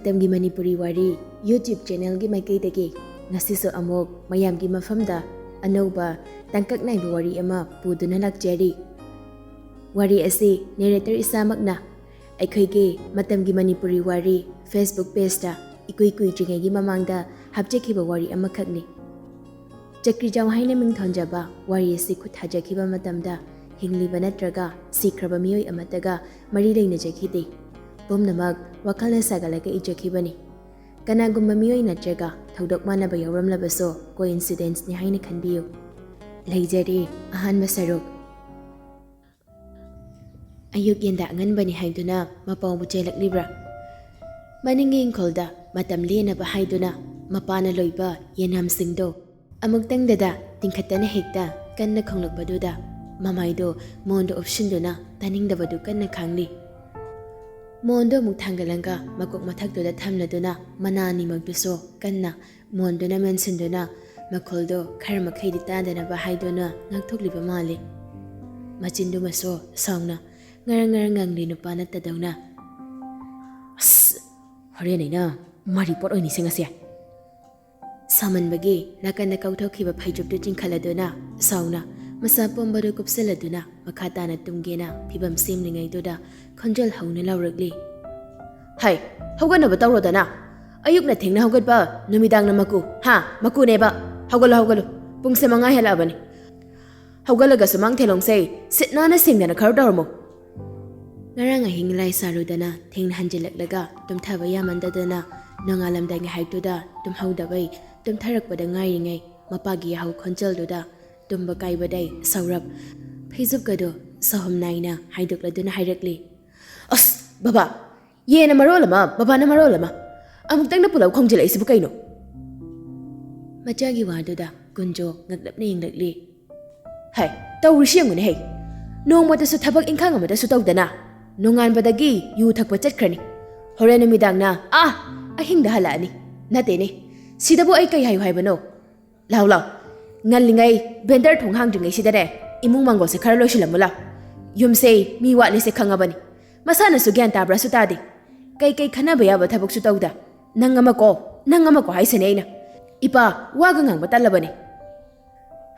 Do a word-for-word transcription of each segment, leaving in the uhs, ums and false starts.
ꯃꯇꯝꯒꯤ ꯃꯅꯤꯄꯨꯔꯤ ꯋꯥꯔꯤ YouTube channelꯒꯤ ꯃꯥꯏꯀꯩꯗꯒꯤ ꯉꯁꯤꯁꯨ ꯑꯃꯨꯛ ꯃꯌꯥꯝꯒꯤ ꯃꯐꯝꯗ ꯑꯅꯧꯕ ꯇꯥꯡꯀꯛ ꯅꯥꯏꯕ ꯋꯥꯔꯤ ꯑꯃ ꯄꯨꯗꯨꯅ ꯂꯥꯛꯆꯔꯤ꯫ ꯋꯥꯔꯤ ꯑꯁꯤ narrator ꯏꯁꯥꯃꯛꯅ ꯑꯩꯈꯣꯏꯒꯤ ꯃꯇꯝꯒꯤ ꯃꯅꯤꯄꯨꯔꯤ ꯋꯥꯔꯤ Facebook pageꯇ ꯏꯀꯨꯏ ꯀꯨꯏꯗ꯭ꯔꯤꯉꯩꯒꯤ ꯃꯃꯥꯡꯗ ꯍꯥꯞꯆꯈꯤꯕ ꯋꯥꯔꯤ ꯑꯃꯈꯛꯅꯤ꯫ ꯆꯀ꯭ꯔꯤꯖꯥꯎ ꯍꯥꯏꯅ ꯃꯤꯡ ꯊꯣꯟꯖꯕ ꯋꯥꯔꯤ ꯑꯁꯤ ꯈꯨꯠ ꯊꯥꯖꯈꯤꯕ ꯃꯇꯝꯗ ꯍꯤꯡꯂꯤꯕ ꯅꯠꯇ꯭ꯔꯒ ꯁꯤꯈ꯭ꯔꯕ ꯃꯤꯑꯣꯏ ꯑꯃꯠꯇꯒ ꯃꯔꯤ ꯂꯩꯅꯖꯈꯤꯗꯦ꯫ ꯄꯨꯝꯅꯃꯛ ꯋꯥꯈꯜꯅ ꯁꯥꯒꯠꯂꯒ ꯏꯖꯈꯤꯕꯅꯤ꯫ ꯀꯅꯥꯒꯨꯝꯕ ꯃꯤꯑꯣꯏ ꯅꯠꯇ꯭ꯔꯒ ꯊꯧꯗꯣꯛ ꯃꯥꯟꯅꯕ ꯌꯥꯎꯔꯝꯂꯕꯁꯨ coincidenceꯅꯤ ꯍꯥꯏꯅ ꯈꯟꯕꯤꯌꯨ꯫ ꯂꯩꯖꯔꯦ ꯑꯍꯥꯟꯕ ꯁꯔꯨꯛ꯫ ꯑꯌꯨꯛ ꯌꯦꯟꯗꯥ ꯑꯉꯟꯕꯅꯤ ꯍꯥꯏꯗꯨꯅ ꯃꯄꯥꯎꯕꯨ ꯆꯦꯜꯂꯛꯂꯤꯕ꯭ꯔꯥ? ꯃꯅꯤꯡꯒꯤ ꯏꯪꯈꯣꯜꯗ ꯃꯇꯝ ꯂꯦꯟꯅꯕ ꯍꯥꯏꯗꯨꯅ ꯃꯄꯥꯅ ꯂꯣꯏꯕ ꯌꯦꯟꯅꯥꯝꯁꯤꯡꯗꯣ ꯑꯃꯨꯛꯇꯪꯗꯗ ꯇꯤꯡꯈꯠꯇꯅ ꯍꯦꯛꯇ ꯀꯟꯅ ꯈꯣꯡꯂꯛꯄꯗꯨꯗ ꯃꯃꯥꯏꯗꯣ ꯃꯣꯟꯗ ꯎꯞꯁꯤꯟꯗꯨꯅ ꯇꯥꯅꯤꯡꯗꯕꯗꯨ ꯀꯟꯅ ꯈꯥꯡꯂꯤ꯫ ꯃꯣꯟꯗꯣ ꯑꯃꯨꯛ ꯊꯥꯡꯒꯠꯂꯒ ꯃꯀꯣꯛ ꯃꯊꯛꯇꯨꯗ ꯊꯝꯂꯗꯨꯅ ꯃꯅꯥ ꯑꯅꯤꯃꯛꯇꯨꯁꯨ ꯀꯟꯅ ꯃꯣꯟꯗꯨꯅ ꯃꯦꯟꯁꯤꯟꯗꯨꯅ ꯃꯈꯣꯜꯗꯣ ꯈꯔ ꯃꯈꯩꯗꯤ ꯇꯥꯗꯅꯕ ꯍꯥꯏꯗꯨꯅ ꯉꯥꯛꯊꯣꯛꯂꯤꯕ ꯃꯥꯜꯂꯤ꯫ ꯃꯆꯤꯟꯗꯨꯃꯁꯨ ꯁꯥꯎꯅ ꯉꯔꯪ ꯉꯔꯪ ꯉꯪꯂꯤ ꯅꯨꯄꯥ ꯅꯠꯇꯗꯧꯅ꯫ "ꯑꯁ! ꯍꯣꯔꯦꯟ ꯑꯩꯅ ꯃꯥꯔꯤ ꯄꯣꯠ ꯑꯣꯏꯅ ꯅꯤꯡꯁꯤꯡꯉꯁꯦ!" ꯁꯥꯃꯟꯕꯒꯤ ꯅꯥꯀꯟꯗ ꯀꯧꯊꯣꯛꯈꯤꯕ ꯐꯩꯖꯨꯞꯇꯨ ꯆꯤꯡꯈꯠꯂꯗꯨꯅ ꯁꯥꯎꯅ ꯃꯁꯥ ꯄꯣꯝꯕꯗꯨ ꯀꯨꯞꯁꯤꯜꯂꯗꯨꯅ ꯃꯈꯥ ꯇꯥꯅ ꯇꯨꯝꯒꯦꯅ ꯐꯤꯕꯝ ꯁꯦꯝꯂꯤꯉꯩꯗꯨꯗ ꯈꯣꯟꯖꯦꯜ ꯍꯧꯅ ꯂꯥꯎꯔꯛꯂꯤ꯫ "ꯍꯩ, ꯍꯧꯒꯠꯅꯕ ꯇꯧꯔꯣꯗꯅ꯫ ꯑꯌꯨꯛꯅ ꯊꯦꯡꯅ ꯍꯧꯒꯠꯄ, ꯅꯨꯃꯤꯗꯥꯡꯅ ꯃꯀꯨ, ꯍꯥ? ꯃꯀꯨꯅꯦꯕ꯫ ꯍꯧꯒꯠꯂꯣ, ꯍꯧꯒꯠꯂꯣ꯫ ꯄꯨꯡꯁꯦ ꯃꯉꯥ ꯍꯦꯜꯂꯛꯑꯕꯅꯤ꯫ ꯍꯧꯒꯠꯂꯒ ꯁꯨꯃꯥꯡ ꯊꯦꯂꯣꯡꯁꯦ ꯁꯤꯠ ꯅꯥꯟꯅ ꯁꯦꯡꯗꯅ ꯈꯔ ꯇꯧꯔꯝꯃꯨ꯫" ꯉꯔꯥꯡ ꯑꯍꯤꯡ ꯂꯥꯏ ꯁꯥꯔꯨꯗꯅ ꯊꯦꯡꯅ ꯍꯟꯖꯤꯜꯂꯛꯂꯒ ꯇꯨꯝꯊꯕ ꯌꯥꯃꯟꯗꯗꯅ ꯅꯣꯡꯉꯥꯜꯂꯝꯗꯥꯏ ꯉꯥꯏꯍꯥꯛꯇꯨꯗ ꯇꯨꯝꯍꯧꯗꯕꯩ ꯇꯨꯝꯊꯔꯛꯄꯗ ꯉꯥꯏꯔꯤꯉꯩ ꯃꯄꯥꯒꯤ ꯌꯥꯍꯧ ꯈꯣꯟꯖꯦꯜꯗꯨꯗ ꯇꯨꯝꯕ ꯀꯥꯏꯕꯗꯩ ꯁꯧꯔꯞ ꯐꯩꯖꯨꯞꯀꯗꯣ ꯁꯍꯨꯝ ꯅꯥꯏꯅ ꯍꯥꯏꯗꯣꯛꯂꯗꯨꯅ ꯍꯥꯏꯔꯛꯂꯤ꯫ "ꯑꯁ, ꯕꯕꯥ! ꯌꯦꯟꯅ ꯃꯔꯣꯜ ꯑꯃ, ꯕꯕꯥꯅ ꯃꯔꯣꯜ ꯑꯃ꯫ ꯑꯃꯨꯛꯇꯪꯗ ꯄꯨꯂꯞ ꯈꯣꯡꯖꯤꯜꯂꯛꯏꯁꯤꯕꯨ ꯀꯩꯅꯣ?" ꯃꯆꯥꯒꯤ ꯋꯥꯗꯨꯗ ꯀꯨꯟꯖꯣ ꯉꯛꯂꯞꯅ ꯌꯦꯡꯂꯛꯂꯤ꯫ "ꯍꯥꯏ, ꯇꯧꯔꯤꯁꯤ ꯌꯦꯡꯉꯨꯅꯦ ꯍꯩ꯫ ꯅꯣꯡꯃꯇꯁꯨ ꯊꯕꯛ ꯏꯪꯈꯥꯡ ꯑꯃꯇꯁꯨ ꯇꯧꯗꯅ ꯅꯣꯡꯉꯥꯟꯕꯗꯒꯤ ꯌꯨ ꯊꯛꯄ ꯆꯠꯈ꯭ꯔꯅꯤ꯫ ꯍꯣꯔꯦꯟ ꯅꯨꯃꯤꯗꯥꯡꯅ, ꯑꯥ, ꯑꯍꯤꯡꯗ ꯍꯜꯂꯛꯑꯅꯤ꯫ ꯅꯠꯇꯦꯅꯦ, ꯁꯤꯗꯕꯨ ꯑꯩ ꯀꯩ ꯍꯥꯏꯌꯨ ꯍꯥꯏꯕꯅꯣ? ꯂꯥꯎ, ꯂꯥꯎ꯫ ꯉꯜꯂꯤꯉꯩ, ꯕꯦꯟꯗꯔ ꯊꯣꯡ ꯍꯥꯡꯗ꯭ꯔꯤꯉꯩꯁꯤꯗꯅꯦ, ꯏꯃꯨꯡ ꯃꯪꯒꯣꯜꯁꯦ ꯈꯔ ꯂꯣꯏꯁꯤꯜꯂꯝꯃꯨ ꯂꯥꯎ꯫ ꯌꯨꯝꯁꯦ ꯃꯤ ꯋꯥꯠꯂꯤꯁꯦ ꯈꯪꯉꯕꯅꯤ꯫ ꯃꯁꯥꯅꯁꯨ ꯒ꯭ꯌꯥꯟ ꯇꯥꯕ꯭ꯔꯥꯁꯨ ꯇꯥꯗꯦ꯫ ꯀꯩꯀꯩ ꯈꯟꯅꯕ ꯌꯥꯕ ꯊꯕꯛꯁꯨ ꯇꯧꯗ꯫ ꯅꯪ ꯑꯃ ꯀꯣ, ꯅꯪ ꯑꯃ ꯀꯣ ꯍꯥꯏꯁꯤꯅꯦ ꯑꯩꯅ꯫ ꯏꯄꯥ, ꯋꯥꯒ ꯉꯥꯡꯕ ꯇꯜꯂꯕꯅꯦ꯫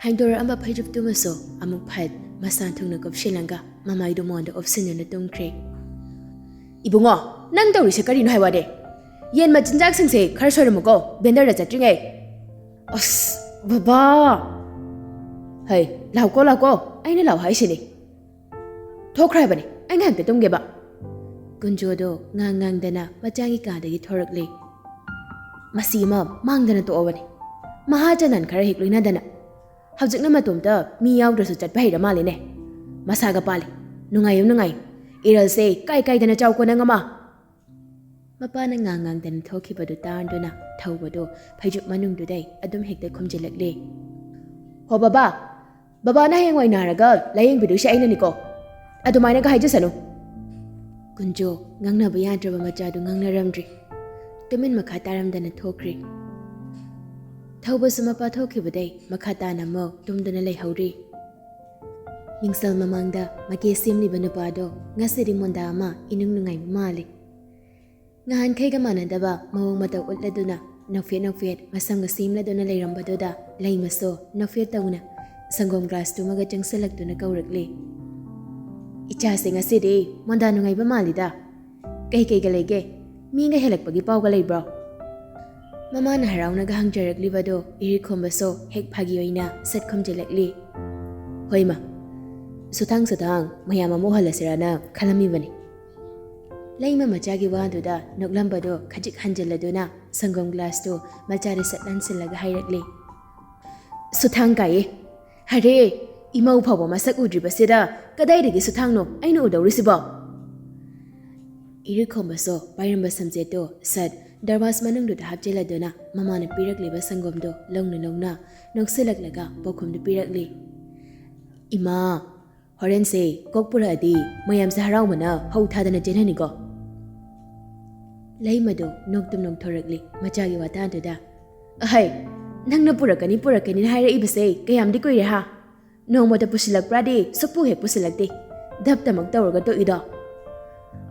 ꯍꯥꯏꯗꯣꯔꯛꯑꯝꯕ ꯐꯩꯖꯨꯞꯇꯨꯃꯁꯨ ꯑꯃꯨꯛ ꯐꯠ ꯃꯁꯥ ꯊꯨꯡꯅ ꯀꯨꯞꯁꯤꯜꯂꯒ ꯃꯃꯥꯏꯗꯨ ꯃꯣꯟꯗ ꯑꯣꯞꯁꯤꯟꯗꯨꯅ ꯇꯨꯝꯈ꯭ꯔꯦ꯫ ꯏꯕꯨꯡꯉꯣ, ꯅꯪ ꯇꯧꯔꯤꯁꯦ ꯀꯔꯤꯅꯣ ꯍꯥꯏ ꯋꯥꯅꯦ? ꯌꯦꯟ ꯃꯆꯤꯟꯖꯥꯛꯁꯤꯡꯁꯦ ꯈꯔ ꯁꯣꯏꯔꯝꯃꯨꯀꯣ, ꯕꯦꯟꯗꯔꯗ ꯆꯠꯇ꯭ꯔꯤꯉꯩ꯫ ꯑꯁ, ꯕꯕꯥ! ꯍꯩ, ꯂꯥꯎꯀꯣ, ꯂꯥꯎꯀꯣ, ꯑꯩꯅ ꯂꯥꯎ ꯍꯥꯏꯁꯤꯅꯤ꯫ ꯊꯣꯛꯈ꯭ꯔꯕꯅꯦ, ꯑꯩ ꯉꯥꯏꯍꯥꯛꯇ ꯇꯨꯝꯒꯦꯕ꯫ ꯀꯨꯟꯖꯣꯗꯣ ꯉꯥꯡ ꯉꯥꯡꯗꯅ ꯃꯆꯥꯒꯤ ꯀꯥꯗꯒꯤ ꯊꯣꯔꯛꯂꯦ꯫ ꯃꯁꯤ ꯑꯃ ꯃꯥꯡꯗꯅ ꯇꯣꯛꯑꯕꯅꯦ꯫ ꯃꯍꯥ ꯆꯅꯥꯟ ꯈꯔ ꯍꯦꯛ ꯂꯣꯏꯅꯗꯅ꯫ ꯍꯧꯖꯤꯛꯅ ꯃꯇꯣꯝꯇ ꯃꯤ ꯌꯥꯎꯗ꯭ꯔꯁꯨ ꯆꯠꯄ ꯍꯩꯔ ꯃꯥꯜꯂꯦꯅꯦ꯫ ꯃꯁꯥꯒ ꯄꯥꯜꯂꯦ꯫ ꯅꯨꯡꯉꯥꯏꯌꯨ, ꯅꯨꯡꯉꯥꯏꯌꯨ꯫ ꯏꯔꯜꯁꯦ ꯀꯥꯏ ꯀꯥꯏꯗꯅ ꯆꯥꯎꯀꯣ ꯅꯪ ꯑꯃ꯫ ꯃꯄꯥꯅ ꯉꯥꯡ ꯉꯥꯡꯗꯅ ꯊꯣꯛꯈꯤꯕꯗꯨ ꯇꯥꯔꯗꯨꯅ ꯊꯧꯕꯗꯨ ꯐꯩꯖꯨꯞ ꯃꯅꯨꯡꯗꯨꯗꯩ ꯑꯗꯨꯝ ꯍꯦꯛꯇ ꯈꯨꯝꯖꯤꯜꯂꯛꯂꯦ꯫ ꯍꯣ ꯕꯕꯥ, ꯕꯕꯥꯅ ꯍꯌꯦꯡꯋꯥꯏ ꯅꯥꯔꯒ ꯂꯥꯌꯦꯡꯕꯤꯗꯣꯏꯁꯦ ꯑꯩꯅꯅꯤꯀꯣ꯫ ꯑꯗꯨꯃꯥꯏꯅꯒ ꯍꯥꯏꯖꯁꯅꯨ꯫ ꯀꯨꯟꯖꯣ ꯉꯥꯡꯅꯕ ꯌꯥꯗ꯭ꯔꯕ ꯃꯆꯥꯗꯨ ꯉꯥꯡꯅꯔꯝꯗ꯭ꯔꯤ꯫ ꯇꯨꯃꯤꯟ ꯃꯈꯥ ꯇꯥꯔꯝꯗꯅ ꯊꯣꯛꯈ꯭ꯔꯤ꯫ ꯊꯧꯕꯁꯨ ꯃꯄꯥ ꯊꯣꯛꯈꯤꯕꯗꯩ ꯃꯈꯥ ꯇꯥꯅ ꯑꯃꯨꯛ ꯇꯨꯝꯗꯨꯅ ꯂꯩꯍꯧꯔꯤ꯫ ꯃꯤꯡꯁꯦꯜ ꯃꯃꯥꯡꯗ ꯃꯀꯦ ꯁꯦꯝꯂꯤꯕ ꯅꯨꯄꯥꯗꯣ ꯉꯁꯤꯗꯤ ꯃꯣꯟꯗꯥ ꯑꯃ ꯏꯅꯨꯡ ꯅꯨꯡꯉꯥꯏꯕ ꯃꯥꯜꯂꯤ꯫ ꯅꯍꯥꯟꯈꯩꯒ ꯃꯥꯟꯅꯗꯕ ꯃꯑꯣꯡ ꯃꯇꯧ ꯎꯠꯂꯗꯨꯅ ꯅꯣꯛꯐꯦꯠ ꯅꯣꯛꯐꯦꯠ ꯃꯁꯝꯒ ꯁꯦꯝꯂꯗꯨꯅ ꯂꯩꯔꯝꯕꯗꯨꯗ ꯂꯩꯃꯁꯨ ꯅꯣꯛꯐꯦꯠ ꯇꯧꯅ ꯁꯪꯒꯣꯝ ꯒ꯭ꯂꯥꯁꯇꯨꯃꯒ ꯆꯪꯁꯤꯜꯂꯛꯇꯨꯅ ꯀꯧꯔꯛꯂꯤ꯫ "ꯏꯆꯥꯁꯦ ꯉꯁꯤꯗꯤ ꯃꯣꯟꯗꯥ ꯅꯨꯡꯉꯥꯏꯕ ꯃꯥꯜꯂꯤꯗ꯫ ꯀꯩ ꯀꯩꯒ ꯂꯩꯒꯦ? ꯃꯤꯒ ꯍꯦꯜꯂꯛꯄꯒꯤ ꯄꯥꯎꯒ ꯂꯩꯕ꯭ꯔꯣ?" ꯃꯃꯥꯅ ꯍꯔꯥꯎꯅꯒ ꯍꯪꯖꯔꯛꯂꯤꯕꯗꯣ ꯏꯔꯤꯛꯈꯣꯝꯕꯁꯨ ꯍꯦꯛ ꯐꯥꯒꯤ ꯑꯣꯏꯅ ꯁꯠ ꯈꯨꯝꯖꯤꯜꯂꯛꯂꯤ꯫ "ꯍꯣꯏ ꯃꯥ, ꯁꯨꯊꯥꯡ ꯁꯨꯊꯥꯡ ꯃꯌꯥꯝ ꯑꯃ ꯎꯍꯜꯂꯁꯤꯔꯅ ꯈꯜꯂꯝꯃꯤꯕꯅꯤ꯫" ꯂꯩꯃ ꯃꯆꯥꯒꯤ ꯋꯥꯗꯨꯗ ꯅꯣꯛꯂꯝꯕꯗꯣ ꯈꯖꯤꯛ ꯍꯟꯖꯤꯜꯂꯗꯨꯅ ꯁꯪꯒꯣꯝ ꯒ꯭ꯂꯥꯁꯇꯨ ꯃꯆꯥꯗ ꯁꯠ ꯂꯥꯟꯁꯤꯜꯂꯒ ꯍꯥꯏꯔꯛꯂꯤ꯫ "ꯁꯨꯊꯥꯡ ꯀꯥꯏꯌꯦ꯫ ꯍꯔꯦ, ꯏꯃꯧ ꯐꯥꯎꯕ ꯃꯁꯛ ꯎꯗ꯭ꯔꯤꯕꯁꯤꯗ ꯀꯗꯥꯏꯗꯒꯤ ꯁꯨꯊꯥꯡꯅꯣ ꯑꯩꯅ ꯎꯗꯧꯔꯤꯁꯤꯕꯣ?" ꯏꯔꯤꯛꯈꯣꯝꯕꯁꯨ ꯄꯥꯏꯔꯝꯕ ꯁꯝꯖꯦꯠꯇꯨ ꯁꯠ ꯗꯔꯕꯥꯖ ꯃꯅꯨꯡꯗꯨꯗ ꯍꯥꯞꯆꯤꯜꯂꯗꯨꯅ ꯃꯃꯥꯅ ꯄꯤꯔꯛꯂꯤꯕ ꯁꯪꯒꯣꯝꯗꯨ ꯂꯧꯅ ꯂꯧꯅ ꯅꯣꯛꯁꯤꯜꯂꯛꯂꯒ ꯄꯥꯎꯈꯨꯝꯗꯨ ꯄꯤꯔꯛꯂꯤ꯫ "ꯏꯃꯥ, ꯍꯣꯔꯦꯟꯁꯦ ꯀꯣꯛ ꯄꯨꯔꯛꯑꯗꯤ ꯃꯌꯥꯝꯁꯦ ꯍꯔꯥꯎꯕꯅ ꯍꯧ ꯊꯥꯗꯅ ꯆꯦꯟꯍꯟꯅꯤꯀꯣ꯫" ꯂꯩꯃꯗꯨ ꯅꯣꯛꯇꯨꯝ ꯅꯣꯛꯊꯣꯔꯛꯂꯤ ꯃꯆꯥꯒꯤ ꯋꯥꯇꯥꯗꯨꯗ꯫ "ꯑꯍꯩ, ꯅꯪꯅ ꯄꯨꯔꯛꯀꯅꯤ ꯄꯨꯔꯛꯀꯅꯤꯅ ꯍꯥꯏꯔꯛꯏꯕꯁꯦ ꯀꯌꯥꯝꯗꯤ ꯀꯨꯏꯔꯦ ꯍꯥ? ꯅꯣꯡꯃꯇ ꯄꯨꯁꯤꯜꯂꯛꯄ꯭ꯔꯥꯗꯤ ꯁꯨꯛꯄꯨ ꯍꯦꯛ ꯄꯨꯁꯤꯜꯂꯛꯇꯦ꯫ ꯙꯞꯇꯃꯛ ꯇꯧꯔꯒ ꯇꯣꯛꯏꯗꯣ꯫"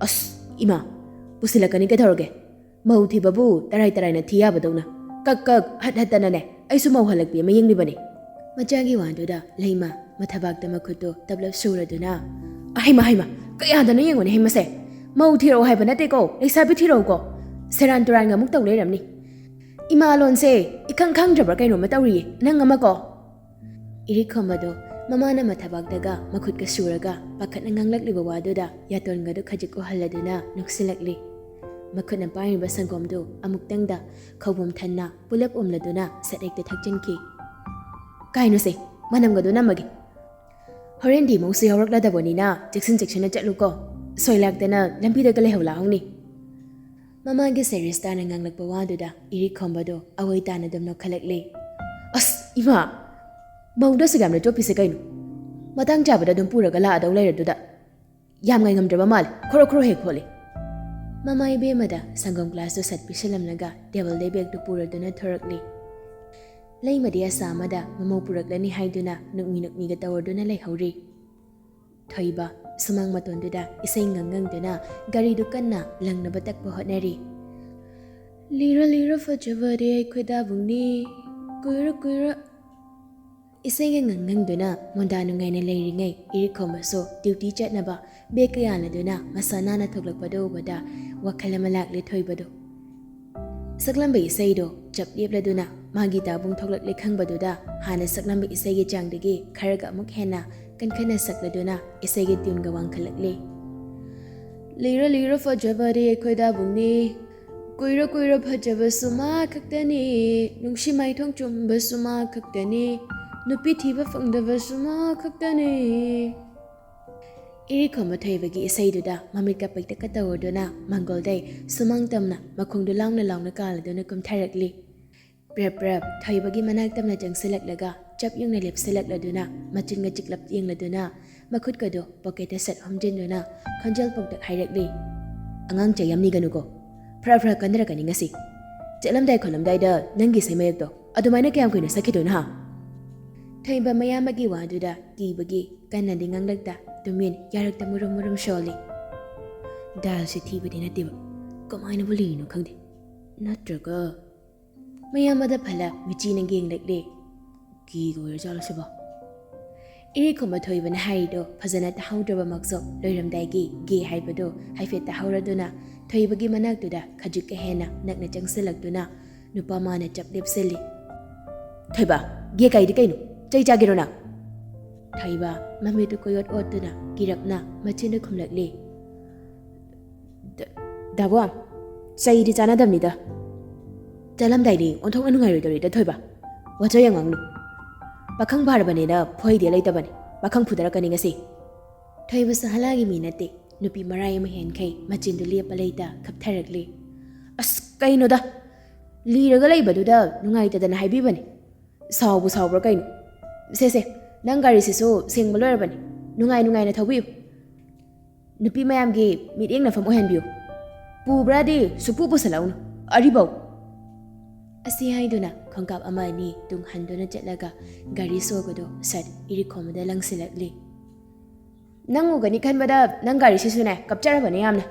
"ꯑꯁ, ꯏꯃꯥ, ꯄꯨꯁꯤꯜꯂꯛꯀꯅꯤ ꯀꯩꯗꯧꯔꯒꯦ? ꯃꯧ ꯊꯤꯕꯕꯨ ꯇꯔꯥꯏ ꯇꯔꯥꯏꯅ ꯊꯤ ꯌꯥꯕꯗꯧꯅ꯫ ꯀꯛ ꯀꯛ ꯍꯠ ꯍꯠꯇꯅꯅꯦ, ꯑꯩꯁꯨ ꯃꯧ ꯍꯜꯂꯛꯄꯤ ꯑꯃ ꯌꯦꯡꯂꯤꯕꯅꯤ꯫ ꯃꯆꯥꯒꯤ ꯋꯥꯗꯨꯗ ꯂꯩꯃ ꯃꯊꯕꯥꯛꯇ ꯃꯈꯨꯠꯇꯨ ꯇꯞꯂꯞ ꯁꯨꯔꯗꯨꯅ, "ꯑꯍꯩꯃ ꯍꯩꯃ, ꯀꯌꯥꯗꯅꯣ ꯌꯦꯡꯉꯨꯅꯦ ꯍꯩꯃꯁꯦ꯫ ꯃꯧ ꯊꯤꯔꯛꯑꯣ ꯍꯥꯏꯕ ꯅꯠꯇꯦꯀꯣ, ꯂꯩꯁꯥꯕꯤ ꯊꯤꯔꯛꯎꯀꯣ꯫ ꯁꯦꯔꯥꯟ ꯇꯨꯔꯥꯟꯒ ꯑꯃꯨꯛ ꯇꯧ ꯂꯩꯔꯝꯅꯤ꯫ ꯏꯃꯥ ꯂꯣꯟꯁꯦ ꯏꯈꯪ ꯈꯪꯗ꯭ꯔꯕ꯭ꯔꯥ ꯀꯩꯅꯣꯝꯃ ꯇꯧꯔꯤꯌꯦ, ꯅꯪ ꯑꯃ ꯀꯣ?" ꯏꯔꯤꯛ ꯈꯣꯝꯕꯗꯣ ꯃꯃꯥꯅ ꯃꯊꯕꯥꯛꯇꯒ ꯃꯈꯨꯠꯀ ꯁꯨꯔꯒ ꯄꯥꯈꯠꯅ ꯉꯥꯡꯂꯛꯂꯤꯕ ꯋꯥꯗꯨꯗ ꯌꯥꯇꯣꯟꯒꯗꯨ ꯈꯖꯤꯛ ꯎꯍꯜꯂꯗꯨꯅ ꯅꯣꯛꯁꯤꯜꯂꯛꯂꯤ꯫ ꯃꯈꯨꯠꯅ ꯄꯥꯏꯔꯤꯕ ꯁꯪꯒꯣꯝꯗꯨ ꯑꯃꯨꯛꯇꯪꯗ ꯈꯧꯕꯨꯝ ꯊꯟꯅ ꯄꯨꯂꯞ ꯎꯝꯂꯗꯨꯅ ꯁꯠ ꯍꯦꯛꯇ ꯊꯛꯆꯤꯟꯈꯤ꯫ "ꯀꯥꯏꯅꯣꯁꯦ, ꯃꯅꯝꯒꯗꯣ ꯅꯝꯃꯒꯦ꯫ ꯍꯣꯔꯦꯟꯗꯤ ꯃꯧꯁꯨ ꯌꯥꯎꯔꯛꯂꯗꯕꯅꯤꯅ ꯆꯦꯛꯁꯤꯟ ꯆꯦꯛꯁꯤꯟꯅ ꯆꯠꯂꯨꯀꯣ꯫ ꯁꯣꯏ ꯂꯥꯛꯇꯅ ꯂꯝꯕꯤꯗꯒ ꯂꯩꯍꯧ ꯂꯥꯛꯍꯧꯅꯤ꯫" ꯃꯃꯥꯒꯤ ꯁꯦꯔꯤꯌꯁ ꯇꯥꯅ ꯉꯥꯡꯂꯛꯄ ꯋꯥꯗꯨꯗ ꯏꯔꯤꯛ ꯈꯣꯝꯕꯗꯣ ꯑꯋꯣꯏ ꯇꯥꯅ ꯑꯗꯨꯝ ꯅꯣꯛꯈꯠꯂꯛꯂꯤ꯫ "ꯑꯁ ꯏꯃꯥ, ꯃꯧꯗ ꯑꯁꯨꯛ ꯌꯥꯝꯅ ꯆꯣꯞꯄꯤꯁꯦ ꯀꯩꯅꯣ? ꯃꯇꯥꯡ ꯆꯥꯕꯗ ꯑꯗꯨꯝ ꯄꯨꯔꯒ ꯂꯥꯛꯑꯗꯧ ꯂꯩꯔꯗꯨꯗ꯫ ꯌꯥꯝ ꯉꯥꯏꯉꯝꯗ꯭ꯔꯕ ꯃꯥꯜꯂꯦ, ꯈꯣꯔꯣ ꯈꯣꯔꯣ ꯍꯦꯛ ꯈꯣꯠꯂꯦ꯫" ꯃꯃꯥ ꯏꯕꯦꯝꯃꯗ ꯁꯪꯒꯣꯝ ꯒ꯭ꯂꯥꯁꯇꯨ ꯁꯠ ꯄꯤꯁꯤꯜꯂꯝꯂꯒ ꯇꯦꯕꯜꯗꯩ ꯕꯦꯒꯇꯨ ꯄꯨꯔꯗꯨꯅ ꯊꯣꯔꯛꯂꯤ꯫ ꯂꯩꯃꯗꯤ ꯑꯁꯥ ꯑꯃꯗ ꯃꯃꯧ ꯄꯨꯔꯛꯂꯅꯤ ꯍꯥꯏꯗꯨꯅ ꯅꯣꯛꯃꯤ ꯅꯣꯛꯃꯤꯒ ꯇꯧꯔꯗꯨꯅ ꯂꯩꯍꯧꯔꯤ꯫ ꯊꯣꯏꯕ ꯁꯨꯃꯥꯡ ꯃꯇꯣꯟꯗꯨꯗ ꯏꯁꯩ ꯉꯪ ꯉꯪꯗꯨꯅ ꯒꯥꯔꯤꯗꯨ ꯀꯟꯅ ꯂꯪꯅꯕ ꯇꯛꯄ ꯍꯣꯠꯅꯔꯤ꯫ "ꯂꯤꯔ ꯂꯤꯔ ꯐꯖꯕꯗꯤ ꯑꯩꯈꯣꯏ ꯗꯥꯕꯨꯡꯅꯤ, ꯀꯨꯏꯔ ꯀꯨꯏꯔ꯫" ꯏꯁꯩꯒ ꯉꯪ ꯉꯪꯗꯨꯅ ꯃꯣꯟꯗꯥ ꯅꯨꯡꯉꯥꯏꯅ ꯂꯩꯔꯤꯉꯩ ꯏꯔꯤꯛ ꯈꯣꯝꯕꯁꯨ ꯗ꯭ꯌꯨꯇꯤ ꯆꯠꯅꯕ ꯕꯦꯒꯀ ꯌꯥꯜꯂꯗꯨꯅ ꯃꯁꯥ ꯅꯥꯟꯅ ꯊꯣꯛꯂꯛꯄꯗꯨ ꯎꯕꯗ ꯋꯥꯈꯜ ꯑꯃ ꯂꯥꯛꯂꯦ ꯊꯣꯏꯕꯗꯨ꯫ ꯁꯛꯂꯝꯕ ꯏꯁꯩꯗꯣ ꯆꯞ ꯂꯦꯞꯂꯗꯨꯅ ꯃꯥꯒꯤ ꯗꯥꯕꯨꯡ ꯊꯣꯛꯂꯛꯂꯦ ꯈꯪꯕꯗꯨꯗ ꯍꯥꯟꯅ ꯁꯛꯂꯝꯕ ꯏꯁꯩꯒꯤ ꯆꯥꯡꯗꯒꯤ ꯈꯔꯒ ꯑꯃꯨꯛ ꯍꯦꯟꯅ ꯀꯟꯈꯠꯅ ꯁꯛꯂꯗꯨꯅ ꯏꯁꯩꯒꯤ ꯇ꯭ꯌꯨꯟꯒ ꯋꯥꯡꯈꯠꯂꯛꯂꯦ꯫ "ꯂꯤꯔ ꯂꯤꯔ ꯐꯖꯕꯗꯤ ꯑꯩꯈꯣꯏ ꯗꯥꯕꯨꯡꯅꯤ, ꯀꯨꯏꯔ ꯀꯨꯏꯔ ꯐꯖꯕꯁꯨ ꯃꯥ ꯈꯛꯇꯅꯤ, ꯅꯨꯡꯁꯤ ꯃꯥꯏꯊꯣꯡ ꯆꯨꯝꯕꯁꯨ ꯃꯥ ꯈꯛꯇꯅꯤ, ꯅꯨꯄꯤ ꯊꯤꯕ ꯐꯪꯗꯕꯁꯨ ꯃꯥ ꯈꯛꯇꯅꯤ꯫" ꯏꯔꯤꯛ ꯈꯣꯝꯕ ꯊꯣꯏꯕꯒꯤ ꯏꯁꯩꯗꯨꯗ ꯃꯃꯤꯠꯀ ꯄꯩꯇꯛꯀ ꯇꯧꯔꯗꯨꯅ ꯃꯪꯒꯣꯜꯗꯩ ꯁꯨꯃꯥꯡ ꯇꯝꯅ ꯃꯈꯣꯡꯗꯨ ꯂꯥꯎꯅ ꯂꯥꯎꯅ ꯀꯥꯜꯂꯗꯨꯅ ꯀꯨꯝꯊꯔꯛꯂꯤ꯫ ꯄ꯭ꯔꯞ ꯄ꯭ꯔꯞ ꯊꯣꯏꯕꯒꯤ ꯃꯅꯥꯛ ꯇꯝꯅ ꯆꯪꯁꯤꯜꯂꯛꯂꯒ ꯆꯞ ꯌꯨꯡꯅ ꯂꯦꯞꯁꯤꯜꯂꯛꯂꯗꯨꯅ ꯃꯆꯤꯟꯒ ꯆꯤꯛꯂꯞ ꯌꯦꯡꯂꯗꯨꯅ ꯃꯈꯨꯠꯀꯗꯨ ꯄꯣꯀꯦꯠꯇ ꯁꯠ ꯍꯨꯝꯖꯤꯟꯗꯨꯅ ꯈꯣꯟꯖꯦꯜ ꯄꯣꯛꯇꯛ ꯍꯥꯏꯔꯛꯂꯤ꯫ "ꯑꯉꯥꯡ ꯆꯩ ꯌꯥꯝ ꯅꯤꯒꯅꯨꯀꯣ꯫ ꯐꯔꯥ ꯐꯔꯥ ꯀꯟꯅꯔꯛꯀꯅꯤ ꯉꯁꯤ꯫ ꯆꯠꯂꯝꯗꯥꯏ ꯈꯣꯠꯂꯝꯗꯥꯏꯗ ꯅꯪꯒꯤ ꯏꯁꯩ ꯃꯌꯦꯛꯇꯣ ꯑꯗꯨꯃꯥꯏꯅ ꯀꯌꯥꯝ ꯀꯨꯏꯅ ꯁꯛꯈꯤꯗꯣꯏꯅꯣ ꯍꯥ?" ꯊꯣꯏꯕ ꯃꯌꯥꯝꯕꯒꯤ ꯋꯥꯗꯨꯗ ꯀꯤꯕꯒꯤ ꯀꯟꯅꯗꯤ ꯉꯥꯡꯂꯛꯇ ꯇꯨꯃꯤꯟ ꯌꯥꯔꯛꯇ ꯃꯨꯔꯨꯝ ꯃꯨꯔꯨꯝ ꯁꯣꯜꯂꯤ꯫ "ꯗꯥꯜꯁꯤ ꯊꯤꯕꯗꯤ ꯅꯠꯇꯦꯕ, ꯀꯃꯥꯏꯅꯕꯨ ꯂꯩꯔꯤꯅꯣ ꯈꯪꯗꯦ꯫ ꯅꯠꯇ꯭ꯔꯒ ꯃꯌꯥꯝ ꯑꯗ ꯐꯂ ꯃꯤꯆꯤꯅ ꯌꯦꯡꯂꯛꯂꯦ꯫ ꯀꯤꯒ ꯑꯣꯏꯔꯖꯥꯠꯂꯣ ꯁꯤꯕꯣ? ꯏꯔꯤꯈꯣꯝꯕ ꯊꯣꯏꯕꯅ ꯍꯥꯏꯔꯤꯗꯣ ꯐꯖꯅ ꯇꯥꯍꯧꯗ꯭ꯔꯕꯃꯛꯁꯨ, ꯂꯣꯏꯔꯝꯗꯥꯏꯒꯤ ꯒꯦ ꯍꯥꯏꯕꯗꯣ ꯍꯥꯏꯐꯦꯠ ꯇꯥꯍꯧꯔꯗꯨꯅ, ꯊꯣꯏꯕꯒꯤ ꯃꯅꯥꯛꯇꯨꯗ ꯈꯖꯤꯛꯀ ꯍꯦꯟꯅ ꯅꯛꯅ ꯆꯪꯁꯤꯜꯂꯛꯇꯨꯅ ꯅꯨꯄꯥ ꯃꯥꯅ ꯆꯞ ꯂꯦꯞꯁꯤꯜꯂꯤ꯫ "ꯊꯣꯏꯕ, ꯒꯦ ꯀꯥꯏꯗꯤ ꯀꯩꯅꯣ? ꯆꯩ ꯆꯥꯒꯦꯔꯣ ꯅꯪ?" ꯊꯣꯏꯕ ꯃꯃꯤꯠꯇꯨ ꯀꯣꯏꯌꯣꯠ ꯑꯣꯠꯇꯨꯅ ꯀꯤꯔꯞꯅ ꯃꯆꯤꯟꯗ ꯈꯨꯝꯂꯛꯂꯤ꯫ "ꯗ-, ꯗꯥꯕꯣ, ꯆꯩꯗꯤ ꯆꯥꯅꯗꯕꯅꯤꯗ꯫ ꯆꯠꯂꯝꯗꯥꯏꯗꯤ ꯑꯣꯟꯊꯣꯛꯅ ꯅꯨꯡꯉꯥꯏꯔꯣꯏꯗꯧꯔꯤꯗ, ꯊꯣꯏꯕ꯫ ꯋꯥꯆꯣꯏ ꯌꯥꯝ ꯉꯥꯡꯅꯨ꯫ ꯄꯥꯈꯪ ꯐꯥꯔꯕꯅꯤꯅ ꯐꯣꯏꯗꯦ ꯂꯩꯇꯕꯅꯤ꯫ ꯄꯥꯈꯪ ꯐꯨꯗꯔꯛꯀꯅꯤ ꯉꯁꯤ꯫" ꯊꯣꯏꯕꯁꯨ ꯍꯂꯥꯒꯤ ꯃꯤ ꯅꯠꯇꯦ꯫ ꯅꯨꯄꯤ ꯃꯔꯥꯏ ꯑꯃ ꯍꯦꯟꯈꯩ ꯃꯆꯤꯟꯗꯨ ꯂꯦꯞꯄ ꯂꯩꯇ ꯈꯞꯊꯔꯛꯂꯤ꯫ "ꯑꯁ, ꯀꯩꯅꯣꯗ, ꯂꯤꯔꯒ ꯂꯩꯕꯗꯨꯗ ꯅꯨꯡꯉꯥꯏꯇꯗꯅ ꯍꯥꯏꯕꯤꯕꯅꯤ꯫ ꯁꯥꯎꯕꯨ ꯁꯥꯎꯕ꯭ꯔꯥ ꯀꯩꯅꯣ? ꯁꯦ, ꯁꯦ, ꯅꯪ ꯒꯥꯔꯤꯁꯤꯁꯨ ꯁꯦꯡꯕ ꯂꯣꯏꯔꯕꯅꯤ꯫ ꯅꯨꯡꯉꯥꯏ ꯅꯨꯡꯉꯥꯏꯅ ꯊꯧꯕꯤꯌꯨ꯫ ꯅꯨꯄꯤ ꯃꯌꯥꯝꯒꯤ ꯃꯤꯠꯌꯦꯡ ꯅꯐꯝ ꯑꯣꯏꯍꯟꯕꯤꯌꯨ꯫ ꯄꯨꯕ꯭ꯔꯥꯗꯤ ꯁꯨꯛꯄꯨ ꯄꯨꯁꯜꯂꯛꯎꯅꯨ, ꯑꯔꯤꯕꯧ꯫" ꯑꯁꯤ ꯍꯥꯏꯗꯨꯅ ꯈꯣꯡꯀꯥꯞ ꯑꯃ ꯑꯅꯤ ꯇꯨꯡ ꯍꯟꯗꯨꯅ ꯆꯠꯂꯒ ꯒꯥꯔꯤ ꯁꯣꯒꯗꯣ ꯁꯠ ꯏꯔꯤꯛꯈꯣꯝꯕꯗ ꯂꯪꯁꯤꯜꯂꯛꯂꯤ꯫ "ꯅꯪ ꯎꯒꯅꯤ ꯈꯟꯕꯗ ꯅꯪ ꯒꯥꯔꯤꯁꯤꯁꯨꯅꯦ ꯀꯞꯆꯔꯕꯅꯦ ꯌꯥꯝꯅ꯫"